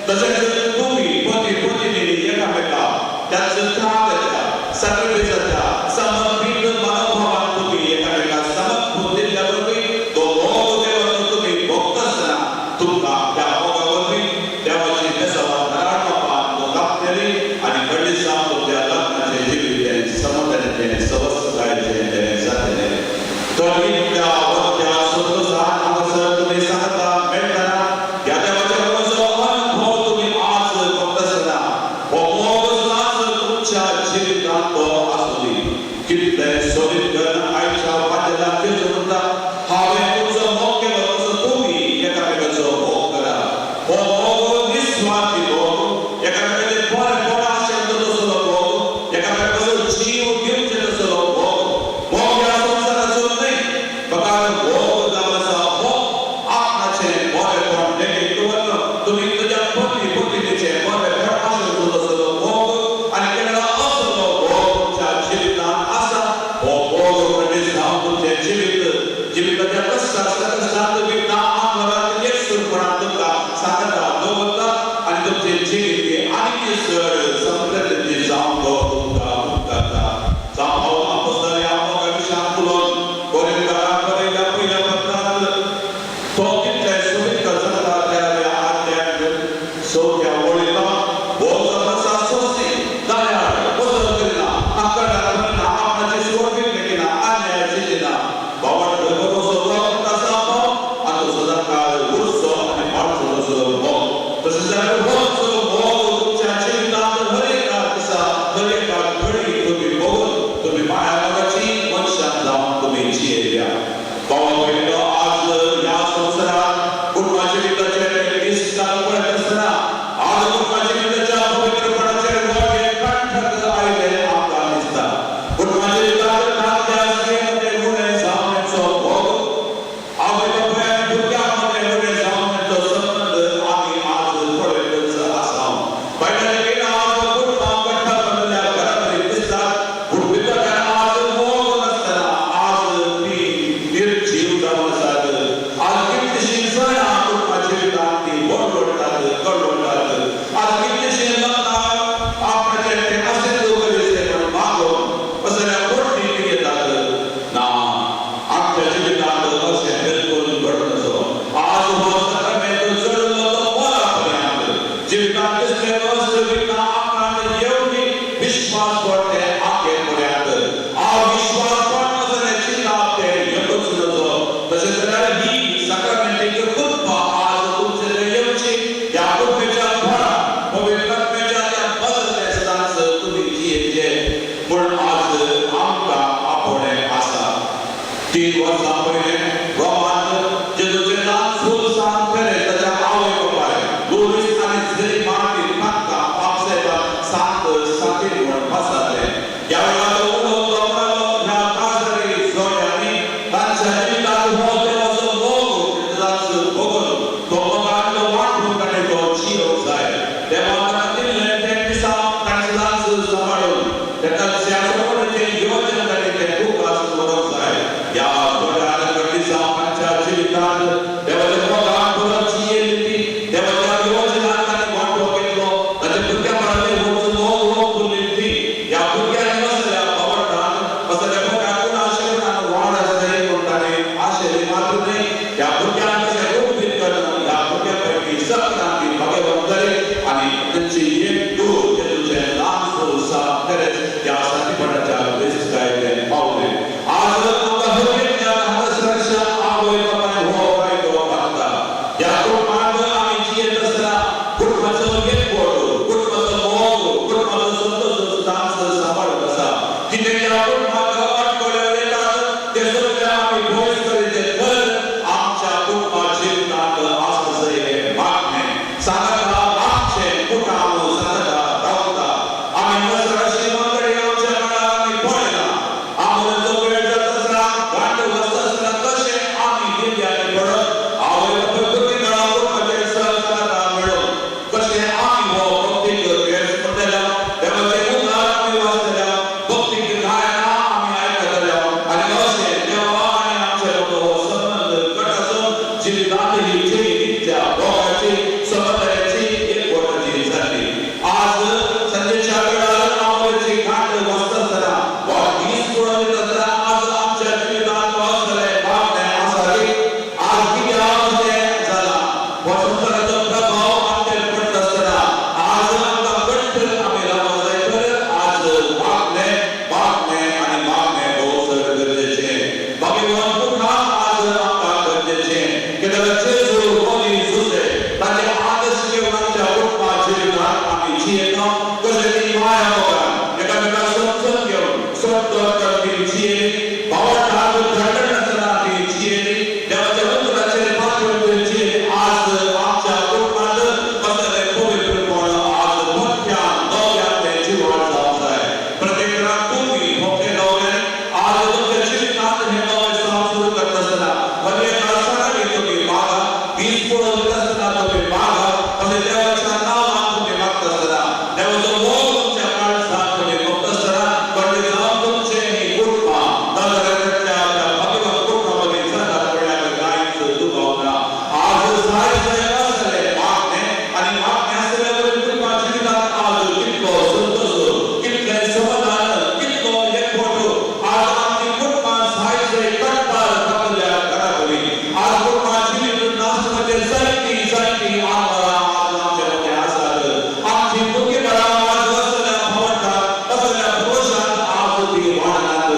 तशेंच तुमी पती पत्नींनी एकामेका त्याच त्यागाच्या, सॅक्रिफायसाच्या, समर्पीत मनोभावान तुमी एकामेका समर्पून दिल्ल्या वरवीं तो मोग देवाचो तुमी भोगता आसतना तुमकां त्या मोगा वरवीं देवाची बेसावान नारायण बापान तो कापतली आनी घडली जावन तुमच्या लग्नाचें जिवीत तें समाधानाचें, सवस्तकायेचें तें जातलें. तर इतल्या त्या संतोशान हांगासर तुमी सांगता मेळटना ह्या देवाच्या मोगाचो अनुभव तुमी आज भोगता आसतना हो मोग सदांच तुमच्या जिवितांत तो आसूं दी. कितलें सोबीत करून आयच्या वाद्याला जेजू म्हणटा, हांवें तुमचो मोग केलो तसो तुमी एकामेकाचो मोग करा. हो मोग निस्वार्थी मोग, एकामेकाचें बरें आशेन तसलो मोग, एकामेकाचो जीव दिवचे तसलो मोग. मोग ह्या संवसाराचो न्हय, बगर मोग जावन आसा हो आपणाचें बरेपण लेगीत दवरन तुमी तुज्या पती पत्नीचें बरेपण आशेन तसलो मोग. आनी केन्ना असलो मोग तुमच्या जिवितांत आसा, हो मोग म्हणजे जावन तुमचें जिवीत जिविताच्या कश्टात संकश्टात विघ्नां आंदोलनात एकसूरपणान तुमकां सांगता दवरता आनी तुमचें जिवीत आनीक चड समृद्धी जावन तो तुमकां उपकारता. जावं हांव आपोस्तल ह्या मोगा विशयान उलोवन कोरिंथकारांक बरयल्या पयल्या पत्रांत तो कितलें सोबीत सांगता त्या अध्यायात 4थ्या ओळींत, हो जावन आसा सोंसी, दयाळ, पसंत करिना, आकर्णा करिना, आपणाची सुवात लेखिना, अन्याय चिंतिना, बाबा भरोसो आसा आनी तो सदां काळ उरचो आनी वाडचो तसलो मोग. तशें जाल्यार हो मोग तुमच्या जिवितांत हर एका दिसा, हर एका घडी तुमी भोगून तुमी माया मोगाची मनशां जावन तुमी जियेया. बाबा भयणीनो, आज ह्या संवसारात कुटुंबा जिविताचे दीस पळयत आसतना आज कुटुंबा जिविताच्या पवित्रपणाचे मोठे कंठक आयिल्ले आमकां दिसता. कुटुंबा जिवितांत दादल्या स्त्रिये मदें उणें जावण्याचो भोग, आवय बापाय आनी भुरग्यां मदें उणें जावण्याचो संबंद आमी आज पळयतच आसा. बायलांचे आज कुटुंबां कंठक बांदिल्ल्या घराबरी दिसतात, पूण भितरल्यान आज मोग नासतना आज ती निर्जीव 3 वर्सां पयलें रोमांत जेजूचें ल्हान फूल सांत तेरेज ताच्या आवय बापाय लुईस आनी झेली मार्टीन तांकां पापसाहेबान सांत सातीन म्हण पासारलें. ह्या वेळार तो उलोवन तो म्हणालो, ह्या काजारी जोड्यांनी तांच्या जिवितांत हो देवाचो मोग सदांच भोगलो. तो मोगान तो वांटून ताणें तो जियोंक जाय. देवान ताका दिल्लें तें दिसा ताणें सदांच सांबाळून ताका ज्या योजन ताणें तें मुखार व्हरूंक जाय. ह्या जोड्यान घडली तांच्या जिवितांत देवाच्या मोगान भरून जियेली ती देवाच्या योजनान ताणें वांटो घेतलो. ताच्या भुरग्यापणांतले होच मोग हो उरली ती ह्या भुरग्यांनी असल्या बावटान असल्या मोगान गुणाशेपणान वाड आसताय म्हूण ताणें आशेली मात्र न्हय, ह्या भुरग्यांक कशें रूपीत करून ह्या भुरग्यां पैकी सगळ्यांनी भाग्यवंत जाले आनी तांची एक दूर जेजूचें ल्हान फूल सांत तेरेज ह्या सातीपणाच्या बेस्तायें पावलें. आज आमकां हर हांगासरच्या आवय बापायन हो कायदो घातला. ह्या कुटुंबांत आमी जियेत आसतना कुटुंबाचो एकवट, कुटुंबाचो मोग, कुटुंबाचो संतोश सदांच सांबाळत आसा. कितें ह्या कुटुंबाक अडकळ्यो येतात ते सगळे आमी पयस करीत तर आमच्या कुटुंबा जिवितांत आसा हें मागणें सांगता मागचें कुटाम सांगता रावता. आमी हांगासर अशी मंडळी आमच्या काळार आमी पळयला. आमचो वेळ जाता आसतना गांठ वाजता आसतना कशें आमी दिव्यांनी पडत आवय बापूय भुरगीं कुटुंबाचें सहकार्य मेळोवन कशें आमी हो भक्तीक भेस म्हणटल्या, देवाचे उतार आमी वाचतल्या, भक्तीक गायनां आमी आयकतल्या आनी अशें देवा आनी आमचे हो संबंद घट आसून जिवितांत ही जिणी नित्या भोगाची समजदारीची एकवटाची जाल्ली. आज संदेशा वेळार आवयची गांठ वाजता आसतना वा दीस पळोवन येता आसतना आज आमच्या जिवितांत असलें मागणें आसा की आज कित्याक अशें जालां, हो संवसाराचो प्रभाव आमचेर पडटा आसतना आज आमकां घट्ट आमी रावंक जाय. तर आज मागणें मागणें आनी मागणें भोव चड गरजेचें. भाग्यवान कुटुंब आज आमकां गरजेचें. कित्याक जेजू मनीस जुजे ताचे आदर्श घेवन आमच्या कुटुंबा जिवितांत आमी जियेता. कशें ती माया मोगान एकामेकांक समजून घेवन समजून ती जियेली, भावंडाक धडधडनासतना ती जियेली, देवाच्या उतराचेर पातळून जियेली. आज आमच्या कुटुंबांत असलें पवित्रपण आज मोठ्यान नव्यान तें जिवाळ जावंक जाय. प्रत्येक तुमी मोठे नव्यान आज तुमच्या जिवितांत हें नवें साव सुरू करता आसतना हर एका सणांनी तुमी मागा, दीस पळोवन येता आसतना तुमी मागा. अशें देवाच्या नांवान तुमी मागता आसतना देवाचो मोग तुमच्या काळजांत तुमी भोगता आसतना घडये जावन तुमचें हीं कुटुंबां नाजाल्यार त्या भाग्यवान कुटुंबा मदीं जाता म्हणल्यार कांयच दुबाव ना. आज जाय जाय असलें मागणें आनी मागणें आसल्या कुटुंबा जिवितांत आज कितलो संतोश, कितलें समाधान, कितलो एकवट. आज आमची कुटुंबां जाय जाय कटपार तापल्या घरा वरी. आज कुटुंबा जिवीत नाशनाचे जायतीं जायतीं आमदारां आज आमचे मदें आसात. आमची भुरगींबाळां आज असल्या भावंडात, असल्या भरोशान आज ती वाडनात.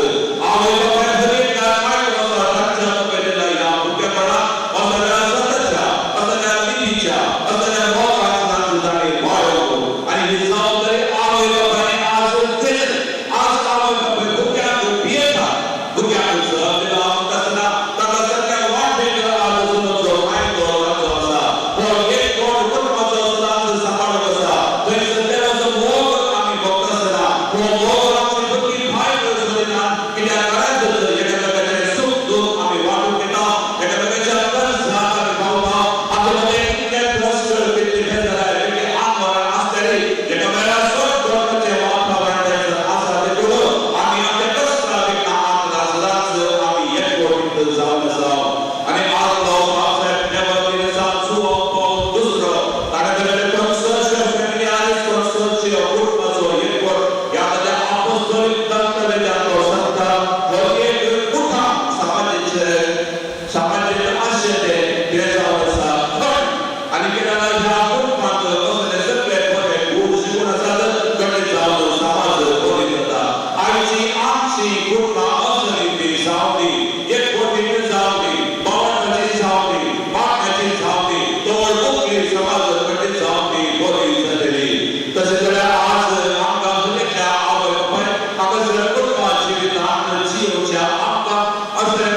आवय बापाय हर कांय आसा तांच्या मुखार ह्या भुरगेपणां असल्या सताच्या, असल्या नितीच्या, असल्या मोगाच्या तांणी वाडोवप आनी ही जबाबदारी आवय बापायनी आज केली. आज आवय बापाय भुरग्यांक भियेता, भुरग्यांक जबाबदारी लावंक आसना, ताका सारक्या वाटेक आज सुनचो कायदो ताचो आसा. हो एक कोण कुटुंबाचो सदांच सांबाळप आसा. थंयसर देवाचो मोग आमी भोगता आसतना हो मोग आमची भुरगीं भायर सोदिना. कित्याक घरांतच एकामेकाचें सूख दूख आमी वांटून घेता, एकामेकाच्या गरजाक आमी पावता. आमचे मदें कितले प्रस्न, कितली बेजाराय, कितली आत्महरण आसतली, एकामेका सोड करपाचें वातावरण थंयसर आसा. देखून आमी आमच्या कश्टां विघ्नां सदांच आमी एकवटीत जावन आसा. आनी आज तो बाबासाहेब देवाची सुवाप दुसरो ताणें दिलेलें कॉन्सोर्शियम फॅमिली आनी कॉन्सोर्शियम कुटुंबाचो एकवट ह्या ताच्या आपोस्तोलीक दत्तवेल्या तो सांगता, हो एक कुटुंब समाजाचे समाजाचे आशय ते जावन आसा. पण आनी कित्याक ह्या कुटुंबांत असले सगळे बरे गूण शिकून आसात, घडये जावन समाज बरी जाता. आयची आमची कुटुंबां असली ती जावं दी, एकवटीत जावं दी, भावंडाची जावं दी, मागण्याची जावं दी, तोवळ मुखली समाज घडये जावं दी बरी जातली. तशें जाल्यार आज आमकां हर एकल्या आवय बापाय हांगासर कुटुंबा जिवितांत जियोवच्या आमकां असल्या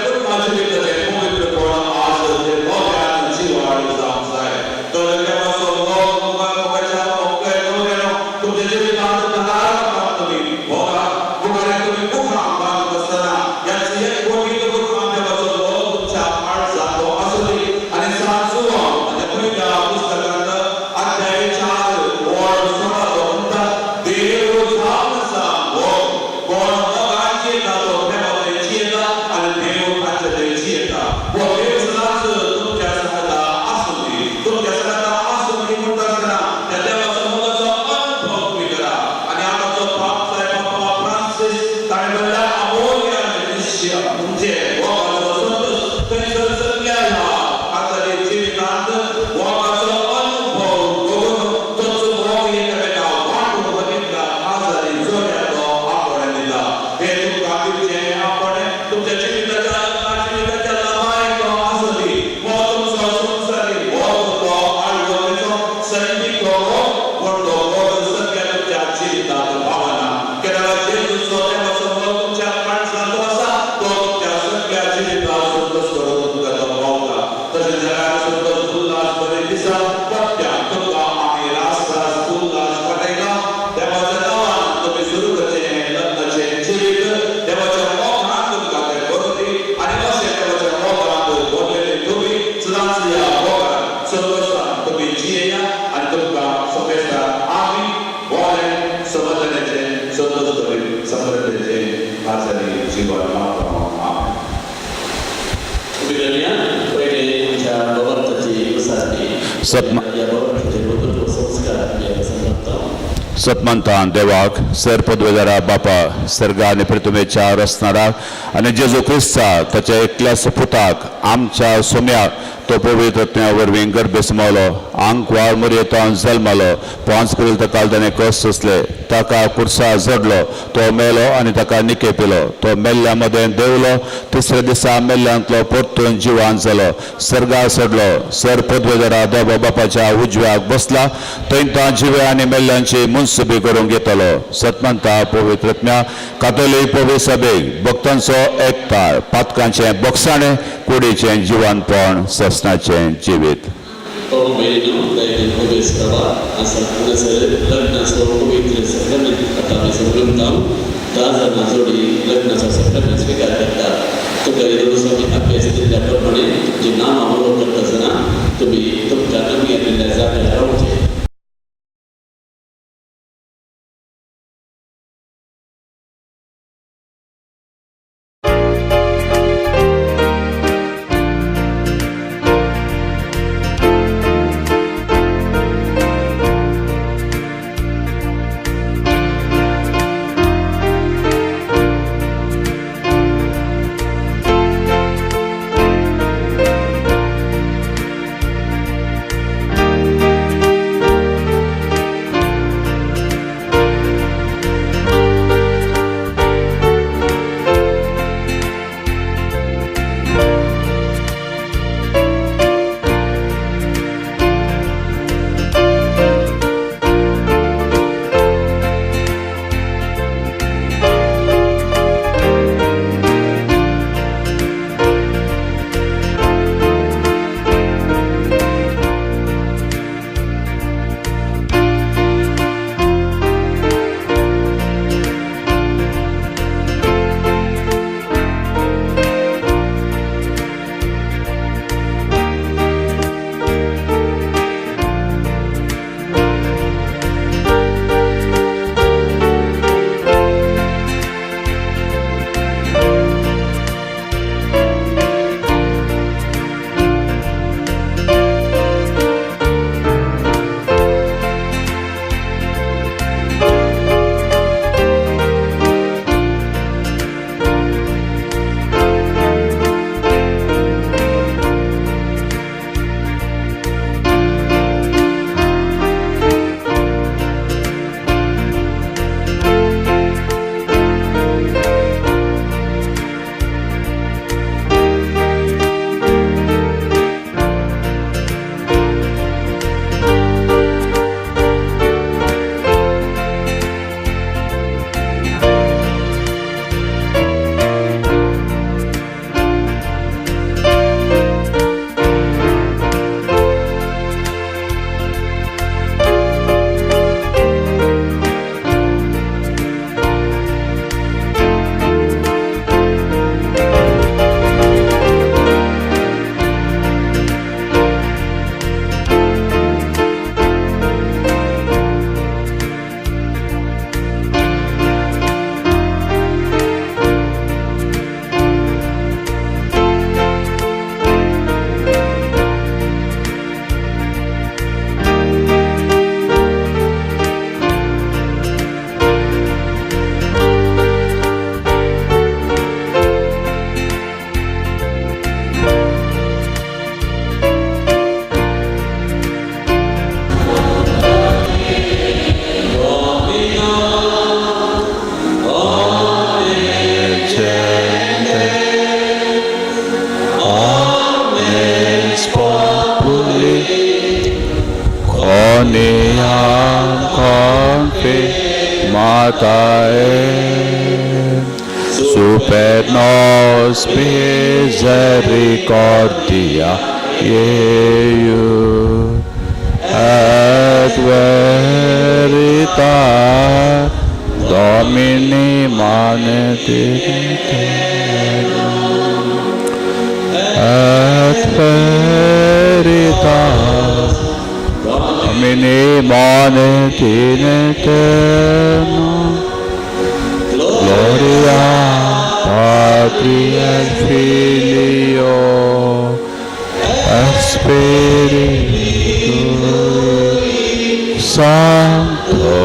तुमचे मोगाचो संतोश थंयसर सगळ्या ह्या काजारी जिवितांत मोगाचो अनुभव बघून तोच मोग एकामेका वांटून बघितला काजारी जोड्याचो आपोवणें दिता. हे तुमकां दिवचें आपोवणें तुमच्या जिविताच्या जिविताच्या लाभायक आसली. हो तुमचो संवसारी मोग तो आडवणेचो सैमीक मोग, पूण तो मोग सगळ्या तुमच्या जिवितांत पावना. केन्ना जेजूचो देवाचो मोग तुमच्या काळजांत आसा तो तुमच्या सगळ्या जिवितांत संतोश करून तुमकां तो पावता. तशें जगार संतोश उल्हास बरे दिसा पत्त्या तुमकां आमी रास रास उल्हास वाटयता. देवाच्या नांवान तुमी सुरू करचें हें लग्नाचें जिवीत देवाच्या मोगान तुमकां तें करूं दी आनी अशें देवाच्या मोगान भरलेले तुमी सदांच ह्या मोगान संतोशान तुमी जियेया आनी तुमकां सोंपेस्तार आमी बरें समजण्याचें संतोश करीत समृद्धेचें खाजरी जीवन मागता. आमेन. उबी करूया. पयले आमच्या भगवंताची उसासणी या भगवंताचे वक्तृत्व संस्कार आमी आतां समजता. सतमंतान देवाक सर पदवेदारा बापा सर्गा आनी पृथ्वीच्या रचणाराक आनी जेजू क्रिस्ताक ताच्या एकल्या सपुताक आमच्या सोम्याक तो पवित्र आत्म्या वरवीं गर्भे समावलो, आंकवार मुरयेतान जल्मालो, 5 करील ताका ताणें कस सोंसले, ताका कुर्सा जडलो, तो मेलो आनी ताका निके पिलो, तो मेल्ल्या मदें देंवलो, तिसऱ्या दिसा मेल्ल्यांतलो परतून जिवान जालो, सर्गार चडलो, सर पदवेदारा देवा बापाच्या उजव्याक बसला, थंय तो जिव्या आनी मेल्ल्यांची मुनसुबी करूंक येतलो. सतमंता पवित्र आत्म्या कातोलीक पवित्र सभेक भक्तांचो एकताळ, पातकांचें बक्षाणें, कुडीचें जिवानपण, ससनाचें जिवीत. भाऊ भयणीनो दयेन अभ्यास करा. आसा हांगासर लग्नाचो पवित्र सक्रमेंत आतां आमी समजता. 10 जाणां जोडी लग्नाचो सक्रमेंत स्विकार करतात. तुमकां येदोळचो आमी अभ्यास दिल्ल्या प्रमाणे तुमची नामां बरोबर करता आसतना तुमी तुमकां नमी दिल्ल्या जाग्यार रावचें. Beatae, super nos misericordia Ieu, et verita Domini manet in aeternum, et verita Domini manet in aeternum. Gloria Patri et Filio et Spiritui Sancto,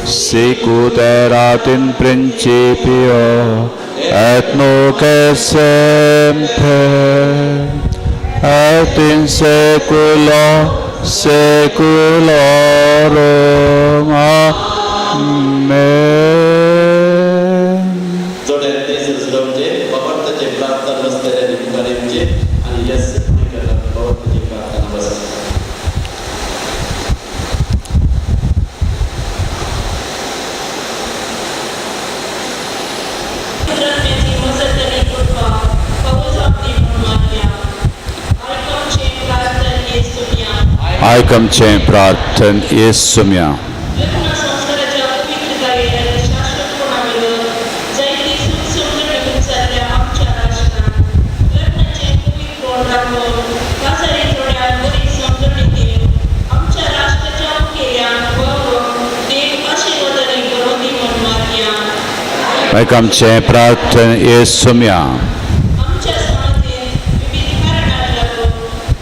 sicut erat in principio et nunc et semper et in saecula saeculorum. Amen. जोड्यान दीस उजळोवचे, बाबार्थाचे प्रार्थना बसतले आनी मुखार येवचे आनी येस बाबार्थाची प्रार्थना बस. रत्म्याची मजत आनी कृपा फावो जावची म्हूण मागया. आयकमचें प्रार्थन येसुम्या. आयक आमचें प्रार्थन येसुम्या. लग्न संस्काराच्या पवित्रतायेन आनी शाश्वतपणा विरोध जायती सुख समजणी उंचारल्या आमच्या राष्ट्रांत लग्नाचें पवित्रपण राखून काजारी जोड्यांक बरी समजणी दिवन आमच्या राष्ट्राच्या मुखेल्यांक बरोवन देव आशिर्वाद आनी बरोवंदी म्हूण मागया. आयक आमचें प्रार्थन येसुम्या. आमच्या समाजेंत विविध कारणांक लागून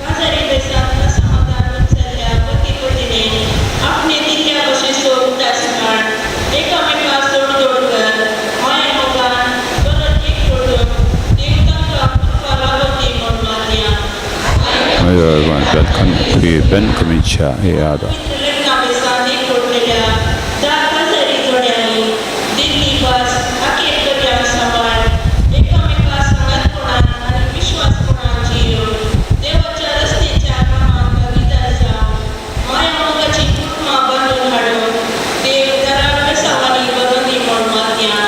काजारी बेसांत असमाधान उंचारल्या पती पतीने आपणे दिल्ल्या भशेचो उगडास काड एकामेका सोडतोड कर माया मोगान परत एकवटून देव तांकां कृपा लाभोवंदी म्हूण मागया. लग्ना बेसांत एकवटलेल्या धा काजारी जोड्यांनी दिल्ली भास अखेर पर्यंत सांबाळ एकामेका सांगातपणान आनी विश्वासपणान जियोवन देवाच्या रस्तेच्या कामांत भागीदार जावन माया मोगाची कुटुंबां बांदून हाडून देव घरा बेसांवांनी बरोवंदी म्हूण मागया.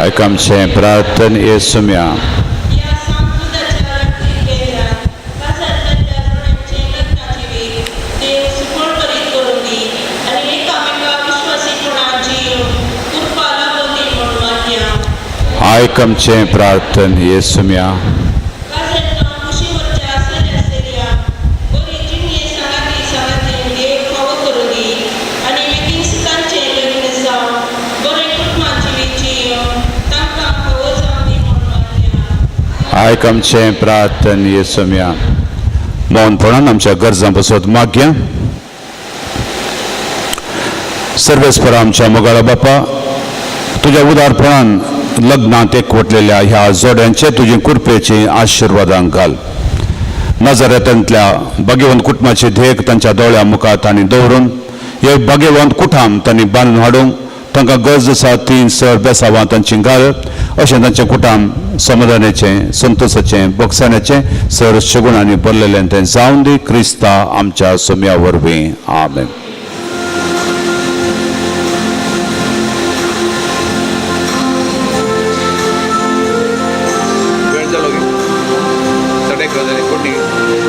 आयक आमचें प्रार्थन येसुम्या. ह्या सांतुदाच्या राखीव केंद्रांत काजार जाल्ल्या जोड्यांचें लग्न जिवीत देव सुफळ करीत करूं दी आनी एकामेका विश्वासीपणान जियोवन कृपा लाभोवंदी म्हूण मागया. आयक आमचें प्रार्थन येसुम्या. काजार जावन कुशीवरच्या सऱ्या सऱ्यांक बरी जिणये सांगाती सांगातीन देव फावो करूं दी आनी बेगीन तांचें लग्न जावन बरें कुटुंबा जिवीत जियोवन तांकां फावो जावं दी म्हूण मागया. आयक आमचें प्रार्थन येसुम्या. मौनपणान आमच्या गरजां बसत मागया. सर्वेस्पर आमच्या मोगाळा बापा, तुज्या उदारपणान लग्नांत एकवटलेल्या ह्या जोड्यांचे तुजी कृपेची आशिर्वादां घाल. नजरेंतल्या भाग्यवंत कुटुंबाची धेक तांच्या दोळ्या मुखार तांणी दवरून हे भाग्यवंत कुटाम तांणी बांदून हाडूंक तांकां गरज आसा ती सर बेसावां तांची घाल. अशें तांचें कुटाम समाधानाचें, संतोशाचें, बोगसाण्याचें सर शगुणांनी भरलेलें तें जावन दी क्रिस्ता आमच्या सोम्या वरवीं. आमेन. वेळ जालो गे 1:30 जाले कोणी. Yeah.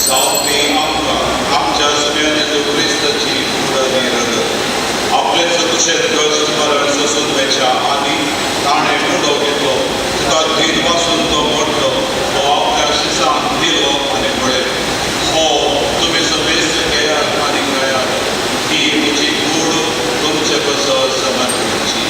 जावपी आमकां आमच्या सुम्या जेजू क्रिस्ताची कूड आनी रगत आपलेच कुशेत कश्ट मरण सोसून मेच्या आनी ताणें मुडो घेतलो तुका धीर पासून तो मोडलो हो आपल्या शिसांक दिलो आनी म्हळें हो तुमी समेस्त घेयात आनी खायात ही म्हजी कूड तुमचे कसो समर्पणची.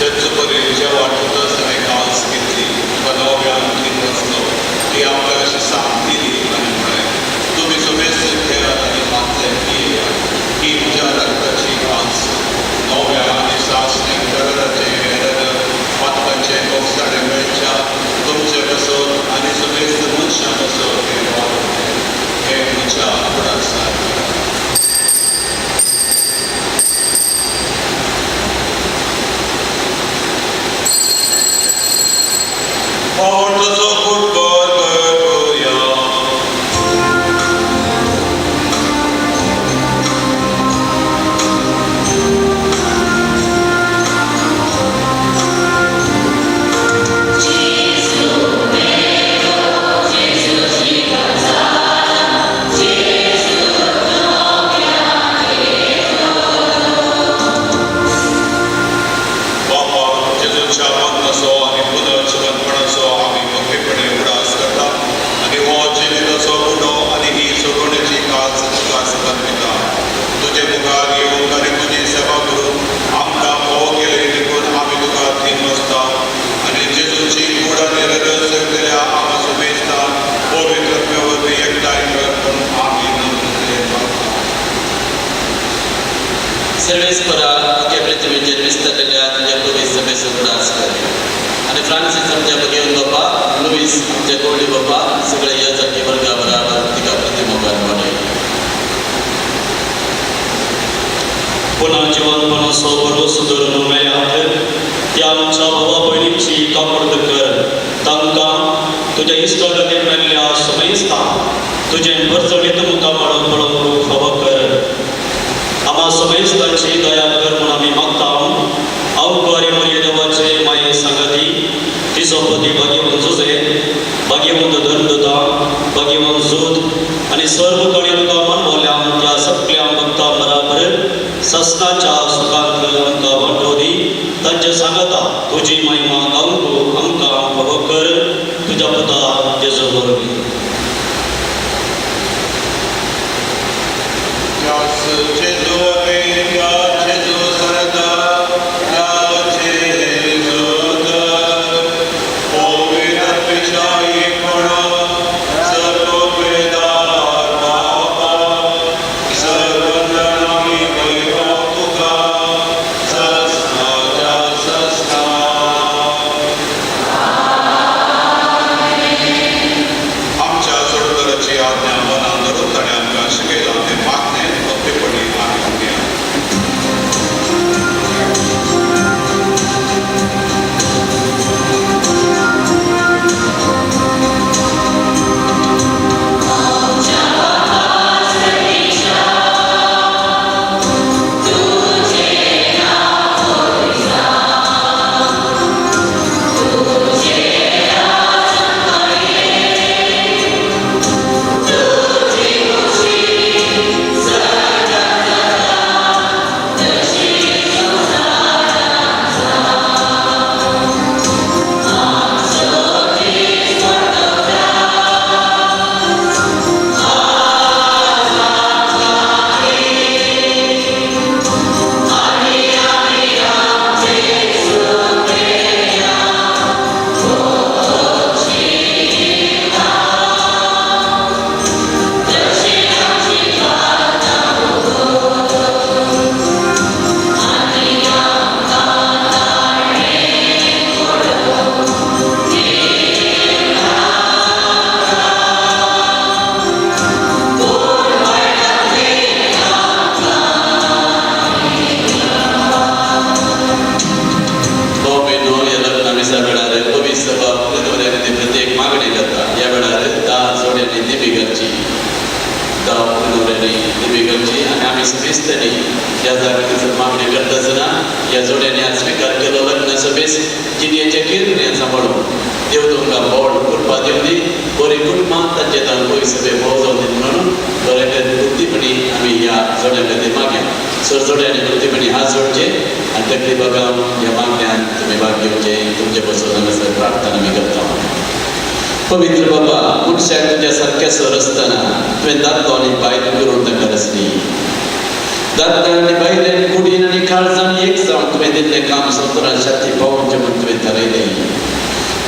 तेच परी जेव्हा तुजं कास घेतली तुका नव्यान तीन वचलो ती आपल्या शिसांक दिली आनी म्हळें तुमी समेस्त घेयात आनी हातले पियेयात ही म्हज्या रक्ताची कास नव्या आनी सासणीक कराराचें हें रगत पातकाचें कोपसाणें मेळच्या तुमचे पासत आनी समेस्त मनशां पासत हें वापरचें हें म्हज्या उडासार करात. पावटाचो कुटबर करुया. बापा जेजूच्या मरणाचो आनी पुनर्जिवनपणाचो आमी मुखेपणी उडास करता आनी हो जिविताचो गुडो आनी ही सोडवणेची काज तुका समर्पिता. तुजे मुखार येवंक आनी तुजी सेवा करून आमकां फावो केले देखून आमी तुका थीन वसता आनी जेजूची कूड आनी रगत सगळ्या आमा सुमेस्ता पवित्र आत्म्या वरवीं एकठांय कर म्हणून आमी नम्रतेन मागता. सर्वेस्परा अख्या पृथ्वीचेर विस्तारलेल्या तुज्या पवित्र सभेचो उगडास कर आनी फ्रांसीस आमच्या भगेवन बापा, लुईस आमच्या गोल्डी बापा, सगळे याजकी वर्गा बराबर तिका प्रतिमोगान वाडय. पुन्हा जिवंतपणाचो भरवसो धरून मेळ्यात त्या आमच्या भावा भयणीची कापड कर तांकां तुज्या इश्टागतीन मेल्ल्या समेस्ता तुजें भरचणीत मुखामळ पळोवंक फावो कर. आमा समेस्तांची दया कर म्हूण आमी मागता. अवकारी मरिये देवाचे माये सांगाती तिचो पती भाग्यवंत जुजे भाग्यवंत धर्मदूता भाग्यवंत जोत आनी सर्व कडेन तुका मानवल्या त्या सगळ्या भक्ता बराबर ससनाच्या सुखांत आमकां वांटो दी. तांचे सांगता तुजी महिमा गावंक आमकां फावो कर तुज्या पुता जेजू वरवीं. Gesù amica, Gesù sarà, la Gesù povera pecciai kono, sarvo pedar baba, sarvandana mi vaiko tuka, ह्या जाग्यार मागणी करता आसतना ह्या जोड्यांनी आज स्विकार केलो लग्न सभेस जिणेच्या किर्ण्यान सांबाळून देव तुमकां बोड कृपा दिवं दी, बरी कुटुंबां तांचे तांकां सभे भोव जावं दी म्हणून बरें बुद्धीपणी आमी ह्या जोड्यां खातीर मागया. सर जोड्यांनी बुद्धीपणी हात जोडचे आनी तकली बागाव ह्या मागण्यान तुमी भाग घेवचे. तुमचे बसून हांगासर प्रार्थना आमी करता. पवित्र बाबा, मनशाक तुज्या सारक्या सर आसतना तुवें दादलो आनी बायल करून तांकां रचली. दादल्यान आनी बायलेन कुडीन आनी काळजान एक जावन तुवें दिल्लें काम संवसारान शांती पावोवचें म्हूण तुवें थारायलें.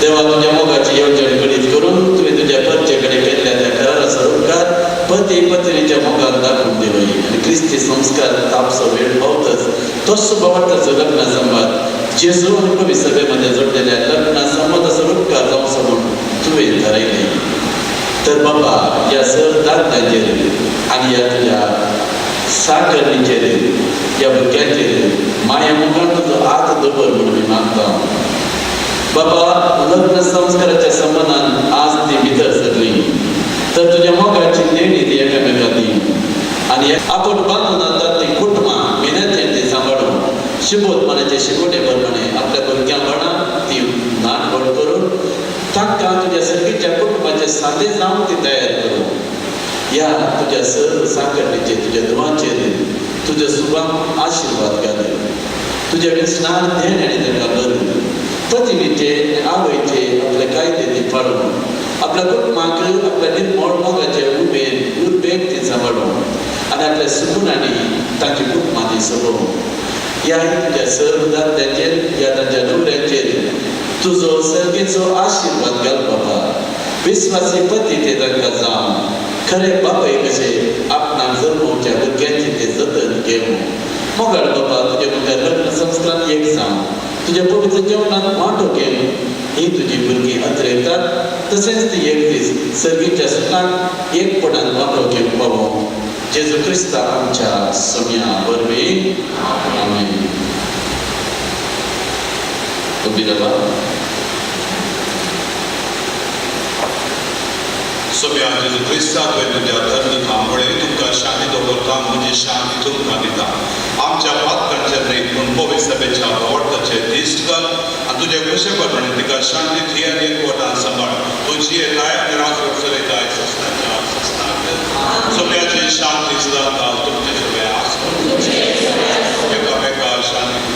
देवा, तुज्या मोगाची येवजण घडीत करून तुवें तुज्या परचे कडेन केल्ल्या त्या कराराचो उपकार पती पत्नीच्या मोगान दाखोवन दिलो आनी क्रिस्ती संस्कार तापसो वेळ पावतच तोच बावटाचो लग्न संवाद जेजू आनी पवित्र सभेमध्ये जोडलेल्या लग्न संवादाचो उपकार जावचो म्हूण तुवें थारायलें. तर बाबा, ह्या सर दादल्यांचेर आनी ह्या तुज्या साकरणीचेर, ह्या भुरग्यांचेर माया मुखार तुजो हात दवर म्हणून मी मागता. बाबा, लग्न संस्काराच्या संबंदान आज ती भितर सरली तर तुज्या मोगाची देणी ती एकामेका दी आनी आपोट बांदून आतां ती कुटुंबां मेहनतीन ती सांबाळून शिबोतपणाचे शिकोवणे प्रमाणे आपल्या भुरग्यां बाणां ती ल्हान व्हड करून तांकां तुज्या सर्गीच्या कुटुंबाचे सादे जावन ती तयार करूं. ह्या तुज्या सर साकरणीचेर, तुज्या धुवांचेर तुज्या सुभांक आशिर्वाद घाल. तुज्या विस्नार देणे आनी तांकां बरें पतिणीचे आवयचे आपले कायदे ती पाळून आपल्या कुटुंबाक आपल्या निर्मळ मोगाचे उमेद उर्बेक ती सांबाळून आनी आपल्या सुगुणांनी तांची कुटुंबां ती सोबोवन ह्या तुज्या सर दादल्यांचेर, ह्या तांच्या न्हवऱ्यांचेर तुजो सर्गेचो आशिर्वाद घाल. बाबा, विस्वासी पती ते तांकां जावं, खरे बापय कशे आपणाक जल्मोवच्या भुरग्यांची ते जतन घेवं. मोगाळ बाबा, तुज्या मुखार लग्न संस्कारान एक जावं, तुज्या पवित्र जेवणांत वांटो घेवन ही तुजी भुरगीं अत्रेतात तशेंच ती एक दीस सर्गीच्या सुखांत एकपणान वांटो घेवंक पावो. जेजू क्रिस्ता आमच्या सोम्या वरवीं, आमेन. उबी रावा. सोम्या जेजू क्रिस्ता, तुवें तुज्या धर्म पळय तुमकां शांती दवरता, म्हजी शांती तुमकां दिता. आमच्या पातकांचेर न्हय पूण पवित्र सभेच्या भावार्थाचे दिश्ट घाल आनी तुज्या खुशे प्रमाणे तिका शांती थी आनी एकवटान सांबाळ. तूं जियेताय आनी राजवट चलयताय सस्नाच्या सस्नाक. सोम्याची शांती सदांकाळ तुमचे सगळे आसूं. एकामेका शांती.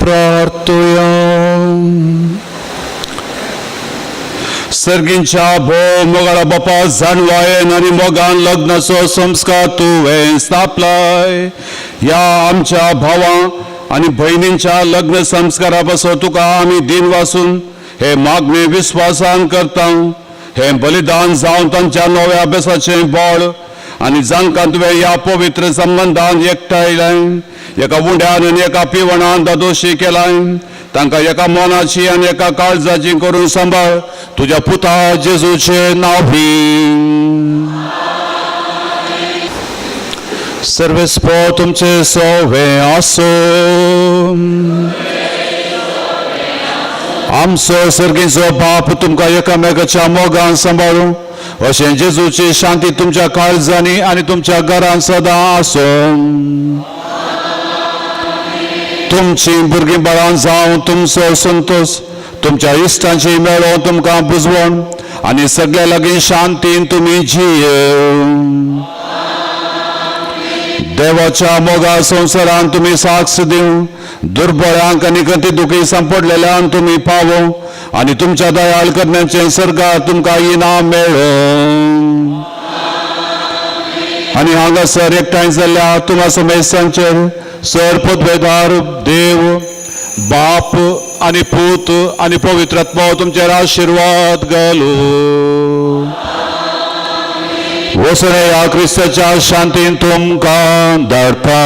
प्रार्थया. सर्गींच्या भोव मोगाळा बापा, जाणवायेन आनी मोगान लग्नाचो संस्कार तुवें स्थापलाय. ह्या आमच्या भावां आनी भयणींच्या लग्न संस्कारा पासून तुका आमी दिन वासून हे मागणे विस्वासान करता. हें बलिदान जावन तांच्या नव्या अभ्यासाचें बळ आनी जांकां तुवें ह्या पवित्र संबंदान एकठांयलें, एका उंड्यान आनी एका पिवणान दादोशी केलाय, तांकां एका मनाची आनी एका काळजाची करून सांबाळ तुज्या पुता जेजूचे नांवी. सर्वेस्पो तुमचे सोवे आसो. आमचो सर्गीचो बाप तुमकां एकामेकाच्या मोगान सांबाळूं अशें जेजूची शांती तुमच्या काळजांनी आनी तुमच्या घरान सदां आसूं. तुमची भुरगीं बाळां जावं तुमचो संतोष तुमच्या इश्टांची मेळोवन तुमकां बुजवण आनी सगळ्या लागीं शांतीन तुमी जिये. देवाच्या मोगा संवसारान तुमी साक्ष दिवं, दुर्बळांक आनी गती दुखी सांपडलेल्यांक तुमी पावो आनी तुमच्या दयाळ करण्याचें सर्गार तुमकां इनाम मेळो. आनी हांगासर एकठांय जाल्ल्या तुमा समेस्तांचेर सर पदवेदार देव बाप आनी पूत आनी पवित्र आत्मो तुमचेर आशिर्वाद घालू. वसणे ह्या क्रिस्ताच्या शांतीन तुमकां धाडटा.